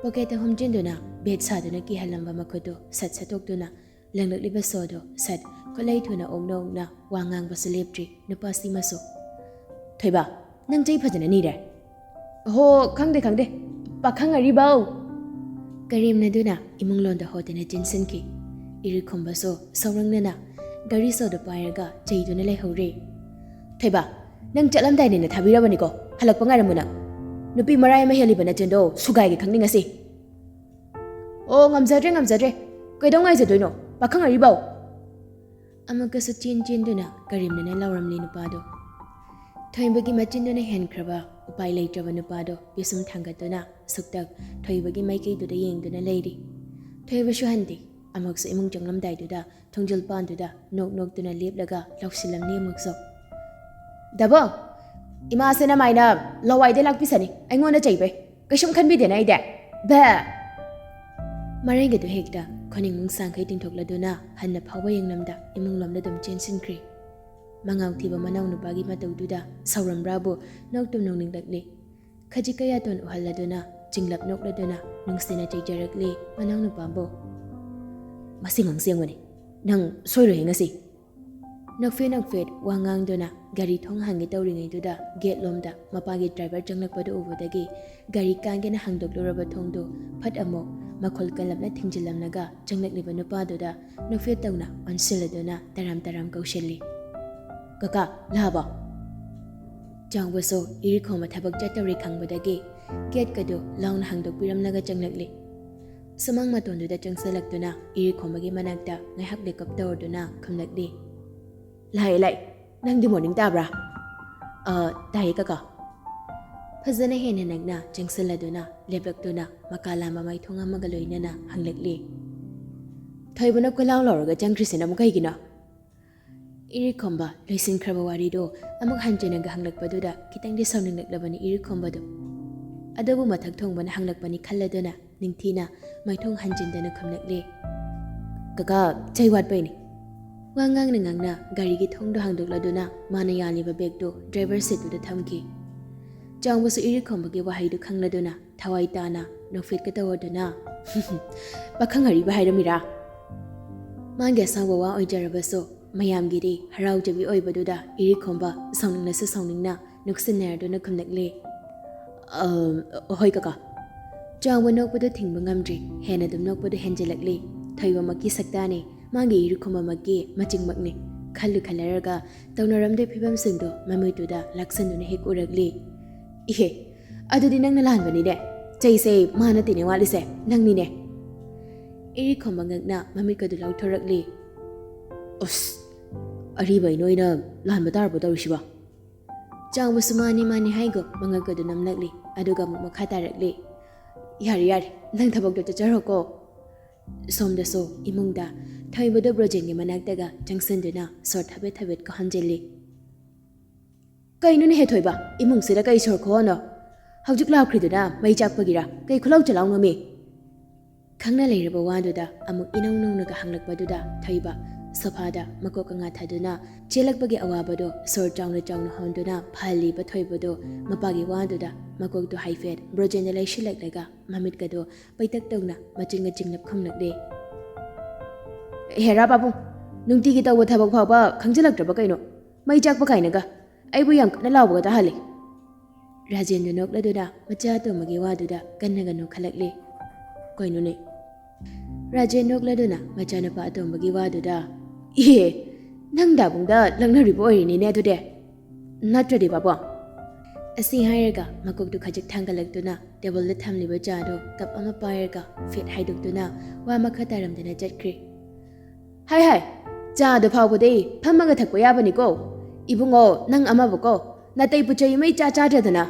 ꯄꯣꯀꯦꯠꯇ ꯍꯨꯝꯖꯤꯟꯗꯨꯅ ꯕꯦꯠ ꯁꯥꯗꯨꯅ ꯀꯤꯍꯜꯂꯝꯕ ꯃꯈꯨꯠꯇꯨ ꯁꯠ ꯁꯠꯇꯣꯛꯇꯨꯅ ꯂꯪꯂꯛꯂꯤꯕ ꯁꯣꯗꯣ ꯁꯠ ꯈꯨꯠꯂꯩ ꯊꯨꯅ ꯑꯣꯛꯅ ꯑꯣꯛꯅ ꯋꯥ ꯉꯥꯡꯕꯁꯨ ꯂꯦꯞꯇ꯭ꯔꯤ ꯅꯨꯄꯥꯁꯤꯃꯁꯨ꯫ "ꯊꯣꯏꯕ, ꯅꯪ ꯆꯩ ꯐꯖꯅ ꯅꯤꯔꯦ꯫" "ꯑꯍꯣ, ꯈꯪꯗꯦ, ꯈꯪꯗꯦ, ꯄꯥꯈꯪ ꯑꯔꯤꯕꯧ!" ꯀꯔꯦꯝꯅꯗꯨꯅ ꯏꯃꯨꯡ ꯂꯣꯝꯗ ꯍꯣꯗꯨꯅ ꯆꯦꯟꯁꯤꯟꯈꯤ꯫ ꯏꯔꯤꯛꯈꯣꯝꯕꯁꯨ ꯁꯧꯔꯪꯅꯅ ꯒꯥꯔꯤ ꯁꯣꯗꯣ ꯄꯥꯏꯔꯒ ꯆꯩꯗꯨꯅ ꯂꯩꯍꯧꯔꯦ꯫ "ꯊꯣꯏꯕ, ꯅꯪ ꯆꯠꯂꯝꯗꯥꯏꯅꯦꯅ ꯊꯥꯕꯤꯔꯕꯅꯤꯀꯣ, ꯍꯜꯂꯛꯄ ꯉꯥꯏꯔꯝꯃꯨ ꯅꯪ꯫ ꯅꯨꯄꯤ ꯃꯔꯥꯏ ꯑꯃ ꯍꯦꯜꯂꯤꯕ ꯅꯆꯤꯟꯗꯣ ꯁꯨꯒꯥꯏꯒꯦ ꯈꯪꯅꯤꯡꯉꯁꯤ꯫" "ꯑꯣ, ꯉꯝꯖꯗ꯭ꯔꯦ, ꯉꯝꯖꯗ꯭ꯔꯦ꯫ ꯀꯩꯗꯧ ꯉꯥꯏꯖꯗꯣꯏꯅꯣ? ꯄꯥꯈꯪ ꯑꯔꯤꯕꯧ!" ꯑꯃꯨꯛꯀꯁꯨ ꯆꯦꯟ ꯆꯦꯟꯗꯨꯅ ꯀꯔꯦꯝꯅꯅ ꯂꯥꯎꯔꯝꯂꯤ ꯅꯨꯄꯥꯗꯣ꯫ ꯊꯣꯏꯕꯒꯤ ꯃꯆꯤꯟꯗꯨꯅ ꯍꯦꯟꯈ꯭ꯔꯕ ꯎꯄꯥꯏ ꯂꯩꯇ꯭ꯔꯕ ꯅꯨꯄꯥꯗꯣ ꯄꯤꯁꯨꯝ ꯊꯥꯡꯒꯠꯇꯨꯅ ꯁꯨꯛꯇꯛ ꯊꯣꯏꯕꯒꯤ ꯃꯥꯏꯀꯩꯗꯨꯗ ꯌꯦꯡꯗꯨꯅ ꯂꯩꯔꯤ꯫ ꯊꯣꯏꯕꯁꯨ ꯍꯟꯗꯦ꯫ ꯑꯃꯨꯛꯁꯨ ꯏꯃꯨꯡ ꯆꯪꯂꯝꯗꯥꯏꯗꯨꯗ ꯊꯣꯡꯖꯤꯜ ꯄꯥꯟꯗꯨꯗ ꯅꯣꯛ ꯅꯣꯛꯇꯨꯅ ꯂꯦꯞꯂꯒ ꯂꯥꯎꯁꯤꯜꯂꯝꯂꯤ ꯑꯃꯨꯛꯁꯨ꯫ "ꯗꯥꯕꯣ, ꯏꯃꯥꯁꯦ ꯅꯃꯥꯏꯅ ꯂꯋꯥꯏꯗ ꯂꯥꯛꯄꯤꯁꯅꯤ, ꯑꯩꯉꯣꯟꯗ ꯆꯩꯕꯩ꯫ ꯀꯩꯁꯨꯝ ꯈꯟꯕꯤꯗꯦꯅ ꯑꯩꯗꯤ꯫ ꯕꯦ!" ꯃꯔꯩꯒꯗꯨ ꯍꯦꯛꯇ ꯈꯣꯅꯤꯡ ꯃꯨꯡꯁꯥꯡꯈꯩ ꯇꯤꯡꯊꯣꯛꯂꯗꯨꯅ ꯍꯟꯅ ꯐꯥꯎꯕ ꯌꯦꯡꯂꯝꯗ ꯏꯃꯨꯡꯂꯣꯝꯗ ꯑꯗꯨꯝ ꯆꯦꯟꯁꯤꯟꯈ꯭ꯔꯦ꯫ ꯃꯉꯥꯎ ꯊꯤꯕ ꯃꯅꯥꯎꯅꯨꯄꯥꯒꯤ ꯃꯇꯧꯗꯨꯗ ꯁꯥꯎꯔꯝꯕ꯭ꯔꯥꯕꯨ ꯅꯣꯛꯇꯨꯝ ꯅꯣꯛꯅꯤꯡꯂꯛꯂꯤ꯫ ꯈꯖꯤꯛ ꯀꯌꯥꯇꯣꯟ ꯎꯍꯜꯂꯗꯨꯅ ꯆꯤꯡꯂꯞ ꯅꯣꯛꯂꯗꯨꯅ ꯅꯨꯡꯁꯤꯅ ꯆꯩꯖꯔꯛꯂꯤ ꯃꯅꯥꯎꯅꯨꯄꯥꯕꯨ꯫ "ꯃꯁꯤ ꯉꯥꯡꯁꯦꯡꯕꯅꯤ, ꯅꯪ ꯁꯣꯏꯔꯣꯏꯍꯦ ꯉꯁꯤ꯫" ꯅꯣꯛꯐꯦꯠ ꯅꯣꯛꯐꯦꯠ ꯋꯥ ꯉꯥꯡꯗꯨꯅ ꯒꯥꯔꯤ ꯊꯣꯡ ꯍꯥꯡꯒꯦ ꯇꯧꯔꯤꯉꯩꯗꯨꯗ ꯒꯦꯠ ꯂꯣꯝꯗ ꯃꯄꯥꯒꯤ ꯗ꯭ꯔꯥꯏꯚꯔ ꯆꯪꯂꯛꯄꯗꯨ ꯎꯕꯗꯒꯤ ꯒꯥꯔꯤ ꯀꯥꯡꯒꯦꯅ ꯍꯥꯡꯗꯣꯛꯂꯨꯔꯕ ꯊꯣꯡꯗꯨ ꯐꯠ ꯑꯃꯨꯛ ꯃꯈꯣꯜ ꯀꯜꯂꯞꯅ ꯊꯤꯡꯖꯤꯜꯂꯝꯂꯒ ꯆꯪꯂꯛꯂꯤꯕ ꯅꯨꯄꯥꯗꯨꯗ ꯅꯣꯛꯐꯦꯠ ꯇꯧꯅ ꯑꯣꯟꯁꯤꯜꯂꯗꯨꯅ ꯇꯔꯥꯝ ꯇꯔꯥꯝ ꯀꯧꯁꯤꯜꯂꯤ꯫ "ꯀꯀꯥ, ꯂꯥꯛꯑꯕꯣ?" ꯆꯥꯎꯕꯁꯨ ꯏꯔꯤꯈꯣꯝꯕ ꯊꯕꯛ ꯆꯠꯇꯧꯔꯦ ꯈꯪꯕꯗꯒꯤ ꯒꯦꯠꯀꯗꯨ ꯂꯥꯎꯅ ꯍꯥꯡꯗꯣꯛꯄꯤꯔꯝꯂꯒ ꯆꯪꯂꯛꯂꯤ꯫ ꯁꯨꯃꯥꯡ ꯃꯇꯣꯟꯗꯨꯗ ꯆꯪꯁꯤꯜꯂꯛꯇꯨꯅ ꯏꯔꯤꯈꯣꯝꯕꯒꯤ ꯃꯅꯥꯛꯇ ꯉꯥꯏꯍꯥꯛ ꯂꯦꯞꯀꯞ ꯇꯧꯔꯗꯨꯅ ꯈꯨꯝꯂꯛꯂꯤ꯫ "ꯂꯥꯛꯑꯦ, ꯂꯥꯛꯑꯦ꯫ ꯅꯪꯗꯤ ꯃꯣꯔꯅꯤꯡ ꯇꯥꯕ꯭ꯔꯥ?" "ꯑ, ꯇꯥꯏꯌꯦ ꯀꯀꯥ꯫" ꯐꯖꯅ ꯍꯦꯟꯅ ꯅꯛꯅ ꯆꯪꯁꯤꯜꯂꯗꯨꯅ ꯂꯦꯞꯂꯛꯇꯨꯅ ꯃꯀꯥ ꯂꯥꯝꯕ ꯃꯥꯏꯊꯣꯡ ꯑꯃꯒ ꯂꯣꯏꯅꯅ ꯍꯪꯂꯛꯂꯤ꯫ "ꯊꯣꯏꯕꯅ ꯀꯣꯏꯂꯥꯎ ꯂꯥꯎꯔꯒ ꯆꯪꯈ꯭ꯔꯤꯁꯤꯅ ꯑꯃꯨꯛ ꯀꯩꯒꯤꯅꯣ?" ꯏꯔꯤꯈꯣꯝꯕ ꯂꯣꯏꯁꯤꯟꯈ꯭ꯔꯕ ꯋꯥꯔꯤꯗꯣ ꯑꯃꯨꯛ ꯍꯟꯖꯤꯟꯅꯒ ꯍꯪꯂꯛꯄꯗꯨꯗ ꯈꯤꯇꯪꯗꯤ ꯁꯥꯎꯅꯤꯡꯂꯛꯂꯕꯅꯤ ꯏꯔꯤꯈꯣꯝꯕꯗꯣ꯫ ꯑꯗꯨꯕꯨ ꯃꯊꯛ ꯊꯣꯡꯕꯅ ꯍꯪꯂꯛꯄꯅꯤ ꯈꯜꯂꯗꯨꯅ ꯅꯤꯡꯊꯤꯅ ꯃꯥꯏꯊꯣꯡ ꯍꯟꯖꯤꯟꯗꯅ ꯈꯨꯝꯂꯛꯂꯦ꯫ "ꯀꯀꯥ, ꯆꯩ ꯋꯥꯠꯄꯩꯅꯤ꯫" ꯋꯥ ꯉꯥꯡꯅ ꯉꯥꯡꯅ ꯒꯥꯔꯤꯒꯤ ꯊꯣꯡꯗꯣ ꯍꯥꯡꯗꯣꯛꯂꯗꯨꯅ ꯃꯥꯅ ꯌꯥꯜꯂꯤꯕ ꯕꯦꯒꯇꯨ ꯗ꯭ꯔꯥꯏꯚꯔ ꯁꯤꯠꯇꯨꯗ ꯊꯝꯈꯤ꯫ ꯆꯥꯎꯕꯁꯨ ꯏꯔꯤꯈꯣꯝꯕꯒꯤ ꯋꯥꯍꯩꯗꯨ ꯈꯪꯂꯗꯨꯅ ꯊꯋꯥꯏ ꯇꯥꯅ ꯅꯣꯛꯐꯦꯠꯀ ꯇꯧꯔꯗꯨꯅ, "ꯄꯥꯈꯪ ꯑꯔꯤꯕ ꯍꯥꯏꯔꯝꯃꯤꯔꯥ?" ꯃꯥꯒꯤ ꯑꯁꯥꯎꯕ ꯋꯥ ꯑꯣꯏꯖꯔꯕꯁꯨ ꯃꯌꯥꯝꯒꯤꯗꯤ ꯍꯔꯥꯎꯖꯕꯤ ꯑꯣꯏꯕꯗꯨꯗ ꯏꯔꯤꯈꯣꯝꯕ ꯁꯥꯎꯅꯤꯡꯅꯁꯨ ꯁꯥꯎꯅꯤꯡꯅ ꯅꯣꯛꯁꯤꯟꯅꯔꯗꯨꯅ ꯈꯨꯝꯂꯛꯂꯦ꯫ "ꯑ, ꯍꯣꯏ ꯀꯀꯥ꯫" ꯆꯥꯎꯕ ꯅꯣꯛꯄꯗꯨ ꯊꯤꯡꯕ ꯉꯝꯗ꯭ꯔꯤ, ꯍꯦꯟꯅ ꯑꯗꯨꯝ ꯅꯣꯛꯄꯗꯨ ꯍꯦꯟꯖꯤꯜꯂꯛꯂꯤ꯫ ꯊꯣꯏꯕꯃꯛꯀꯤ ꯁꯛꯇꯥꯅꯤ, ꯃꯥꯒꯤ ꯏꯔꯤꯈꯣꯝꯕꯃꯛꯀꯤ ꯃꯆꯤꯡꯃꯛꯅꯤ꯫ ꯈꯜꯂꯨ ꯈꯜꯂꯔꯒ ꯇꯧꯅꯔꯝꯗꯣꯏ ꯐꯤꯕꯝꯁꯤꯡꯗꯣ ꯃꯃꯤꯠꯇꯨꯗ ꯂꯥꯛꯁꯟꯗꯨꯅ ꯍꯦꯛ ꯎꯔꯛꯂꯤ꯫ "ꯏꯍꯦ, ꯑꯗꯨꯗꯤ ꯅꯪꯅ ꯂꯥꯟꯕꯅꯤꯅꯦ꯫ ꯆꯩꯁꯦ ꯃꯥ ꯅꯠꯇꯦꯅꯦ ꯋꯥꯠꯂꯤꯁꯦ, ꯅꯪꯅꯤꯅꯦ꯫" ꯏꯔꯤꯈꯣꯝꯕ ꯉꯛꯅ ꯃꯃꯤꯠꯀꯗꯨ ꯂꯥꯎꯊꯣꯔꯛꯂꯤ꯫ "ꯑꯁ, ꯑꯔꯤꯕ ꯑꯩꯅ ꯑꯣꯏꯅ ꯂꯥꯟꯕ ꯇꯥꯔꯕꯣ ꯇꯧꯔꯤꯁꯤꯕꯣ?" ꯆꯥꯎꯕꯁꯨ ꯃꯥꯅꯤ ꯃꯥꯅꯤ ꯍꯥꯏꯒꯨꯝ ꯃꯉꯛꯀꯗꯨ ꯅꯝꯂꯛꯂꯤ, ꯑꯗꯨꯒ ꯑꯃꯨꯛ ꯃꯈꯥ ꯇꯥꯔꯛꯂꯤ꯫ "ꯌꯥꯔꯦ ꯌꯥꯔꯦ, ꯅꯪ ꯊꯕꯛꯇꯣ ꯆꯠꯆꯔꯣꯀꯣ꯫" ꯁꯣꯝꯗꯁꯨ ꯏꯃꯨꯡꯗ ꯊꯣꯏꯕꯗꯨ ꯕ꯭ꯔꯣꯖꯦꯟꯒꯤ ꯃꯅꯥꯛꯇꯒ ꯆꯪꯁꯤꯟꯗꯨꯅ ꯁꯣꯔ ꯊꯕꯦꯠ ꯊꯕꯦꯠ ꯀꯥꯍꯟꯖꯤꯜꯂꯤ꯫ "ꯀꯩꯅꯣꯅꯦꯍꯦ ꯊꯣꯏꯕ, ꯏꯃꯨꯡꯁꯤꯗ ꯀꯩ ꯁꯣꯔ ꯈꯨꯍꯣꯅꯣ? ꯍꯧꯖꯤꯛ ꯂꯥꯎꯈ꯭ꯔꯤꯗꯨꯅ ꯃꯩ ꯆꯥꯛꯄꯒꯤꯔ? ꯀꯩ ꯈꯨꯂꯥꯎ ꯆꯂꯥꯎꯅꯣꯃꯤ?" ꯈꯪꯅ ꯂꯩꯔꯕ ꯋꯥꯗꯨꯗ ꯑꯃꯨꯛ ꯏꯅꯧ ꯅꯧꯅꯒ ꯍꯪꯂꯛꯄꯗꯨꯗ ꯊꯣꯏꯕ ꯁꯣꯐꯥꯗ ꯃꯀꯣꯛ ꯀꯉꯥ ꯊꯥꯗꯨꯅ ꯆꯦꯜꯂꯛꯄꯒꯤ ꯑꯋꯥꯕꯗꯣ ꯁꯣꯔ ꯆꯥꯎꯅ ꯆꯥꯎꯅ ꯍꯣꯟꯗꯨꯅ ꯐꯍꯜꯂꯤꯕ ꯊꯣꯏꯕꯗꯣ ꯃꯄꯥꯒꯤ ꯋꯥꯗꯨꯗ ꯃꯀꯣꯛꯇꯨ ꯍꯥꯏꯐꯦꯠ ꯕ꯭ꯔꯣꯖꯦꯟꯗ ꯂꯩꯁꯤꯜꯂꯛꯂꯒ ꯃꯃꯤꯠꯀꯗꯣ ꯄꯩꯇꯛ ꯇꯧꯅ ꯃꯆꯤꯟꯒ ꯆꯤꯡꯂꯞ ꯈꯨꯝꯂꯛꯂꯦ꯫ ꯍꯦꯔꯥ ꯄꯥꯕꯨꯡ, ꯅꯨꯡꯇꯤꯒꯤ ꯇꯧꯕ ꯊꯕꯛ ꯐꯥꯎꯕ ꯈꯪꯖꯤꯜꯂꯛꯇ꯭ꯔꯕ ꯀꯩꯅꯣ? ꯃꯩ ꯆꯥꯛꯄ ꯀꯥꯏꯅꯒ ꯑꯩꯕꯨ ꯌꯥꯝ ꯀꯟꯅ ꯂꯥꯎꯕꯒ ꯇꯥꯍꯜꯂꯤ꯫ ꯔꯥꯖꯦꯟꯗꯨ ꯅꯣꯛꯂꯗꯨꯅ ꯃꯆꯥ ꯑꯇꯣꯝꯕꯒꯤ ꯋꯥꯗꯨꯗ ꯀꯟꯅꯒ ꯅꯣꯛꯈꯠꯂꯛꯂꯤ꯫ ꯀꯩꯅꯣꯅꯦ? ꯔꯥꯖꯦꯟ ꯅꯣꯛꯂꯗꯨꯅ ꯃꯆꯥꯅꯨꯄꯥ ꯑꯇꯣꯝꯕꯒꯤ ꯋꯥꯗꯨꯗ, "ꯏꯍꯦ, ꯅꯪ ꯗꯥꯕꯨꯡꯗ ꯂꯛꯅꯔꯤꯕ ꯑꯣꯏꯔꯤꯅꯤꯅꯦ ꯑꯗꯨꯗꯤ꯫ ꯅꯠꯇ꯭ꯔꯗꯤ ꯕꯥꯕꯣ?" ꯑꯁꯤ ꯍꯥꯏꯔꯒ ꯃꯀꯣꯛꯇꯨ ꯈꯖꯤꯛ ꯊꯥꯡꯒꯠꯂꯛꯇꯨꯅ ꯇꯦꯕꯜꯗ ꯊꯝꯂꯤꯕ ꯆꯥꯗꯨ ꯀꯞ ꯑꯃ ꯄꯥꯏꯔꯒ ꯐꯦꯠ ꯍꯥꯏꯗꯣꯛꯇꯨꯅ ꯋꯥ ꯃꯈꯥ ꯇꯥꯔꯝꯗꯅ ꯆꯠꯈ꯭ꯔꯦ꯫ "ꯍꯥꯏ ꯍꯥꯏ, ꯆꯥꯗ ꯐꯥꯎꯕꯗꯤ ꯐꯝꯃꯒ ꯊꯛꯄ ꯌꯥꯕꯅꯤꯀꯣ꯫ ꯏꯕꯨꯡꯉꯣ, ꯅꯪ ꯑꯃꯕꯨꯀꯣ, ꯅꯥꯇꯩ ꯄꯨꯆꯩ ꯑꯃ ꯏꯆꯥ ꯆꯥꯗ꯭ꯔꯗꯅ!"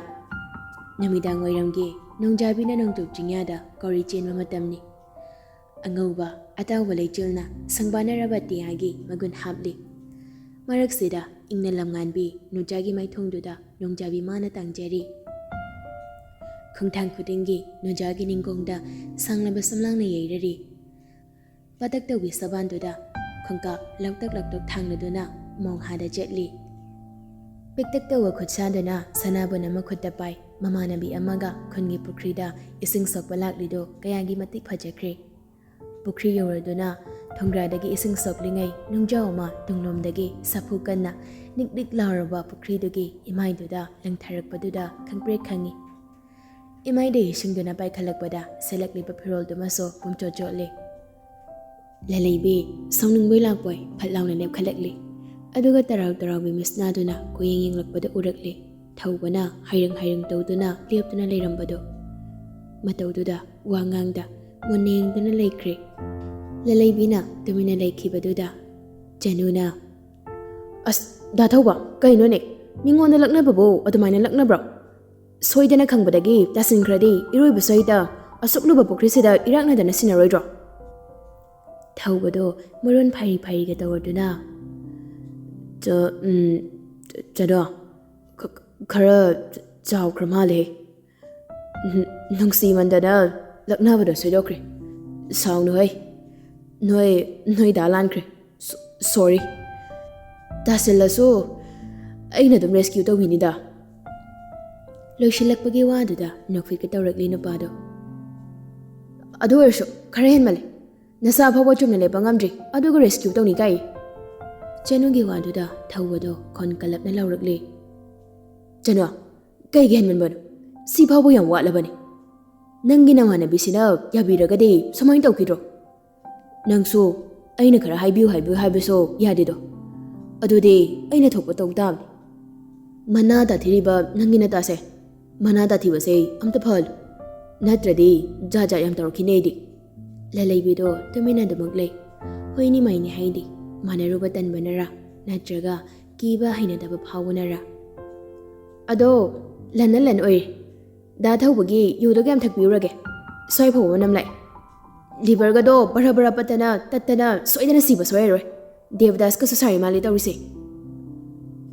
ꯅꯨꯃꯤꯗꯥꯡ ꯋꯥꯏꯔꯝꯒꯤ ꯅꯣꯡꯖꯥꯕꯤꯅ ꯅꯣꯡꯆꯨꯞ ꯆꯤꯡꯌꯥꯗ ꯀꯧꯔꯤ ꯆꯦꯟꯕ ꯃꯇꯝꯅꯤ꯫ ꯑꯉꯧꯕ ꯑꯇꯥꯎꯕ ꯂꯩꯆꯤꯜꯅ ꯁꯪꯕꯥꯅꯔꯕ ꯑꯇꯤꯌꯥꯒꯤ ꯃꯒꯨꯟ ꯍꯥꯞꯂꯤ꯫ ꯃꯔꯛꯁꯤꯗ ꯏꯪꯅ ꯂꯝꯉꯥꯟꯕꯤ ꯅꯨꯡꯖꯥꯒꯤ ꯃꯥꯏꯊꯣꯡꯗꯨꯗ ꯅꯣꯡꯖꯥꯕꯤ ꯃꯥꯅ ꯇꯥꯡꯖꯔꯤ꯫ ꯈꯣꯡꯊꯥꯡ ꯈꯨꯗꯤꯡꯒꯤ ꯅꯨꯡꯖꯥꯒꯤ ꯅꯤꯡꯈꯣꯡꯗ ꯁꯥꯡꯂꯕ ꯁꯨꯝꯂꯥꯡꯅ ꯌꯩꯔꯔꯤ꯫ ꯄꯥꯇꯛ ꯇꯧꯕꯤ ꯁꯕꯥꯟꯗꯨꯗ ꯈꯣꯡꯀꯥꯞ ꯂꯧꯇꯛ ꯂꯧꯇꯛ ꯊꯥꯡꯂꯗꯨꯅ ꯃꯣꯡꯍꯥꯗ ꯆꯦꯠꯂꯤ꯫ ꯄꯤꯛꯇꯛ ꯇꯧꯕ ꯈꯨꯠꯁꯥꯗꯨꯅ ꯁꯅꯥꯕꯨꯟ ꯑꯃ ꯈꯨꯠꯇ ꯄꯥꯏ꯫ ꯃꯃꯥꯟꯅꯕꯤ ꯑꯃꯒ ꯈꯨꯟꯒꯤ ꯄꯨꯈ꯭ꯔꯤꯗ ꯏꯁꯤꯡ ꯁꯣꯛꯄ ꯂꯥꯛꯂꯤꯗꯨ ꯀꯌꯥꯒꯤ ꯃꯇꯤꯛ ꯐꯖꯈ꯭ꯔꯦ꯫ ꯄꯨꯈ꯭ꯔꯤ ꯌꯧꯔꯗꯨꯅ ꯊꯣꯡꯒ꯭ꯔꯥꯗꯒꯤ ꯏꯁꯤꯡ ꯁꯣꯛꯂꯤꯉꯩ ꯅꯨꯡꯖꯥꯎ ꯑꯃ ꯇꯨꯡꯂꯣꯝꯗꯒꯤ ꯁꯥꯐꯨ ꯀꯟꯅ ꯅꯤꯛ ꯅꯤꯛ ꯂꯥꯎꯔꯕ ꯄꯨꯈ꯭ꯔꯤꯗꯨꯒꯤ ꯏꯃꯥꯏꯗꯨꯗ ꯂꯪꯊꯔꯛꯄꯗꯨꯗ ꯈꯪꯄ꯭ꯔꯦꯛ ꯈꯪꯉꯤ꯫ ꯏꯃꯥꯏꯗ ꯏꯁꯤꯡꯗꯨꯅ ꯄꯥꯏꯈꯠꯂꯛꯄꯗ ꯁꯦꯠꯂꯛꯂꯤꯕ ꯐꯤꯔꯣꯜꯗꯨꯃꯁꯨ ꯄꯨꯝꯆꯣꯠ ꯆꯣꯠꯂꯤ꯫ ꯂꯂꯩꯕꯤ ꯁꯥꯎꯅꯤꯡꯕꯣꯏ ꯂꯥꯛꯄꯣꯏ ꯐꯠ ꯂꯥꯎꯅ ꯂꯦꯞꯈꯠꯂꯛꯂꯤ꯫ ꯑꯗꯨꯒ ꯇꯔꯥꯎ ꯇꯔꯥꯎꯕꯤ ꯃꯤꯁꯅꯥꯗꯨꯅ ꯀꯣꯌꯦꯡ ꯌꯦꯡꯂꯛꯄꯗ ꯎꯔꯛꯂꯤ꯫ ꯊꯧꯕꯅ ꯍꯥꯏꯔꯪ ꯍꯥꯏꯔꯪ ꯇꯧꯗꯨꯅ ꯂꯦꯞꯇꯨꯅ ꯂꯩꯔꯝꯕꯗꯨ꯫ ꯃꯇꯧꯗꯨꯗ ꯋꯥ ꯉꯥꯡꯗ ꯃꯨꯟꯅ ꯌꯦꯡꯗꯨꯅ ꯂꯩꯈ꯭ꯔꯦ꯫ ꯂꯂꯩꯕꯤꯅ ꯇꯨꯃꯤꯟꯅ ꯂꯩꯈꯤꯕꯗꯨꯗ ꯆꯅꯨꯅ, "ꯑꯁ, ꯗꯥ ꯊꯧꯕ, ꯀꯩꯅꯣꯅꯦ? ꯃꯤꯉꯣꯟꯗ ꯂꯛꯅꯕꯕꯨ ꯑꯗꯨꯃꯥꯏꯅ ꯂꯛꯅꯕ꯭ꯔꯣ? ꯁꯣꯏꯗꯅ ꯈꯪꯕꯗꯒꯤ ꯇꯥꯁꯤꯟꯈ꯭ꯔꯗꯤ ꯏꯔꯣꯏꯕꯁꯨ ꯍꯩꯇ ꯑꯁꯨꯛ ꯂꯨꯕ ꯄꯨꯈ꯭ꯔꯤꯁꯤꯗ ꯏꯔꯥꯛꯅꯗꯅ ꯁꯤꯟꯅꯔꯣꯏꯗ꯭ꯔꯣ?" ꯊꯧꯕꯗꯣ ꯃꯔꯣꯟ ꯐꯩꯔꯤ ꯐꯩꯔꯤꯒ ꯇꯧꯔꯗꯨꯅ, "ꯆ-, ꯎꯝ, ꯆ-, ꯆꯗꯣ, ꯈ-, ꯈꯔ ꯆ-, ꯆꯥꯎꯈ꯭ꯔ ꯃꯥꯜꯂꯦ꯫ ꯅꯨꯡꯁꯤꯃꯟꯗꯅ ꯂꯛꯅꯕꯗ ꯁꯣꯏꯗꯣꯛꯈ꯭ꯔꯦ꯫ ꯁꯥꯎꯅꯨ ꯍꯩ꯫ ꯅꯣꯏ, ꯅꯣꯏ ꯗꯥ ꯂꯥꯟꯈ꯭ꯔꯦ꯫ ꯁꯨ-, "ꯁꯣꯔꯤ꯫ ꯇꯥꯁꯤꯜꯂꯁꯨ ꯑꯩꯅ ꯑꯗꯨꯝ ꯔꯦꯁꯀ꯭ꯌꯨ ꯇꯧꯕꯤꯅꯤꯗ"꯫ ꯂꯣꯏꯁꯤꯜꯂꯛꯄꯒꯤ ꯋꯥꯗꯨꯗ ꯅꯣꯛꯐꯦꯠꯀ ꯇꯧꯔꯛꯂꯤ ꯅꯨꯄꯥꯗꯣ꯫ "ꯑꯗꯨ ꯑꯣꯏꯔꯁꯨ ꯈꯔ ꯍꯦꯟꯃꯜꯂꯦ꯫ ꯅꯁꯥ ꯐꯥꯎꯕ ꯆꯨꯝꯅ ꯂꯦꯞꯄ ꯉꯝꯗ꯭ꯔꯤ, ꯑꯗꯨꯒ ꯔꯦꯁꯀ꯭ꯌꯨ ꯇꯧꯅꯤ ꯀꯥꯏ?" ꯆꯅꯨꯒꯤ ꯋꯥꯗꯨꯗ ꯊꯧꯕꯗꯣ ꯈꯣꯟ ꯀꯜꯂꯞꯅ ꯂꯥꯎꯔꯛꯂꯤ꯫ "ꯆꯅꯨ, ꯀꯩꯒꯤ ꯍꯦꯟꯃꯟꯕꯅꯣ? ꯁꯤ ꯐꯥꯎꯕ ꯌꯥꯝ ꯋꯥꯠꯂꯕꯅꯤ꯫ ꯅꯪꯒꯤ ꯅꯃꯥꯟꯅꯕꯤꯁꯤꯅ ꯌꯥꯕꯤꯔꯒꯗꯤ ꯁꯨꯃꯥꯏꯅ ꯇꯧꯈꯤꯗ꯭ꯔꯣ? ꯅꯪꯁꯨ ꯑꯩꯅ ꯈꯔ ꯍꯥꯏꯕꯤꯌꯨ ꯍꯥꯏꯕꯤꯌꯨ ꯍꯥꯏꯕꯁꯨ ꯌꯥꯗꯦꯗꯣ꯫ ꯑꯗꯨꯗꯤ ꯑꯩꯅ ꯊꯣꯛꯄ ꯇꯧ ꯇꯥꯕꯅꯤ꯫ ꯃꯅꯥ ꯇꯥꯊꯤꯔꯤꯕ ꯅꯪꯒꯤ ꯅꯇꯥꯁꯦ, ꯃꯅꯥ ꯇꯥꯊꯤꯕꯁꯦ ꯑꯝꯇ ꯐꯍꯜꯂꯨ, ꯅꯠꯇ꯭ꯔꯗꯤ ꯖꯥꯠ ꯖꯥꯠ ꯌꯥꯝ ꯇꯧꯔꯛꯈꯤꯅꯤ ꯑꯩꯗꯤ"꯫ ꯂꯂꯩꯕꯤꯗꯣ ꯇꯨꯃꯤꯟꯅ ꯑꯗꯨꯃꯛ ꯂꯩ꯫ ꯍꯣꯏꯅꯤ ꯃꯥꯏꯅꯤ ꯍꯥꯏꯗꯤ, ꯃꯥꯟꯅꯔꯨꯕ ꯇꯟꯕꯅꯔꯥ, ꯅꯠꯇ꯭ꯔꯒ ꯀꯤꯕ ꯍꯩꯅꯗꯕ ꯐꯥꯎꯕꯅꯔꯥ? "ꯑꯗꯣ ꯂꯟꯅ ꯂꯟ ꯑꯣꯏꯔꯦ꯫ ꯗꯥ ꯊꯧꯕꯒꯤ ꯌꯨꯗꯣ ꯀꯌꯥꯝ ꯊꯛꯄꯤꯔꯨꯔꯒꯦ? ꯁ꯭ꯋꯥꯏ ꯐꯥꯎꯕ ꯃꯅꯝ ꯂꯥꯛꯑꯦ꯫ ꯂꯤꯚꯔꯒꯗꯣ ꯕꯔ ꯕꯔ ꯄꯠꯇꯅ ꯇꯠꯇꯅ ꯁꯣꯏꯗꯅ ꯁꯤꯕ ꯁꯣꯏꯔꯔꯣꯏ꯫ ꯗꯦꯕꯗꯥꯁꯀꯁꯨ ꯁꯥꯔꯤ ꯃꯥꯜꯂꯤ ꯇꯧꯔꯤꯁꯦ"꯫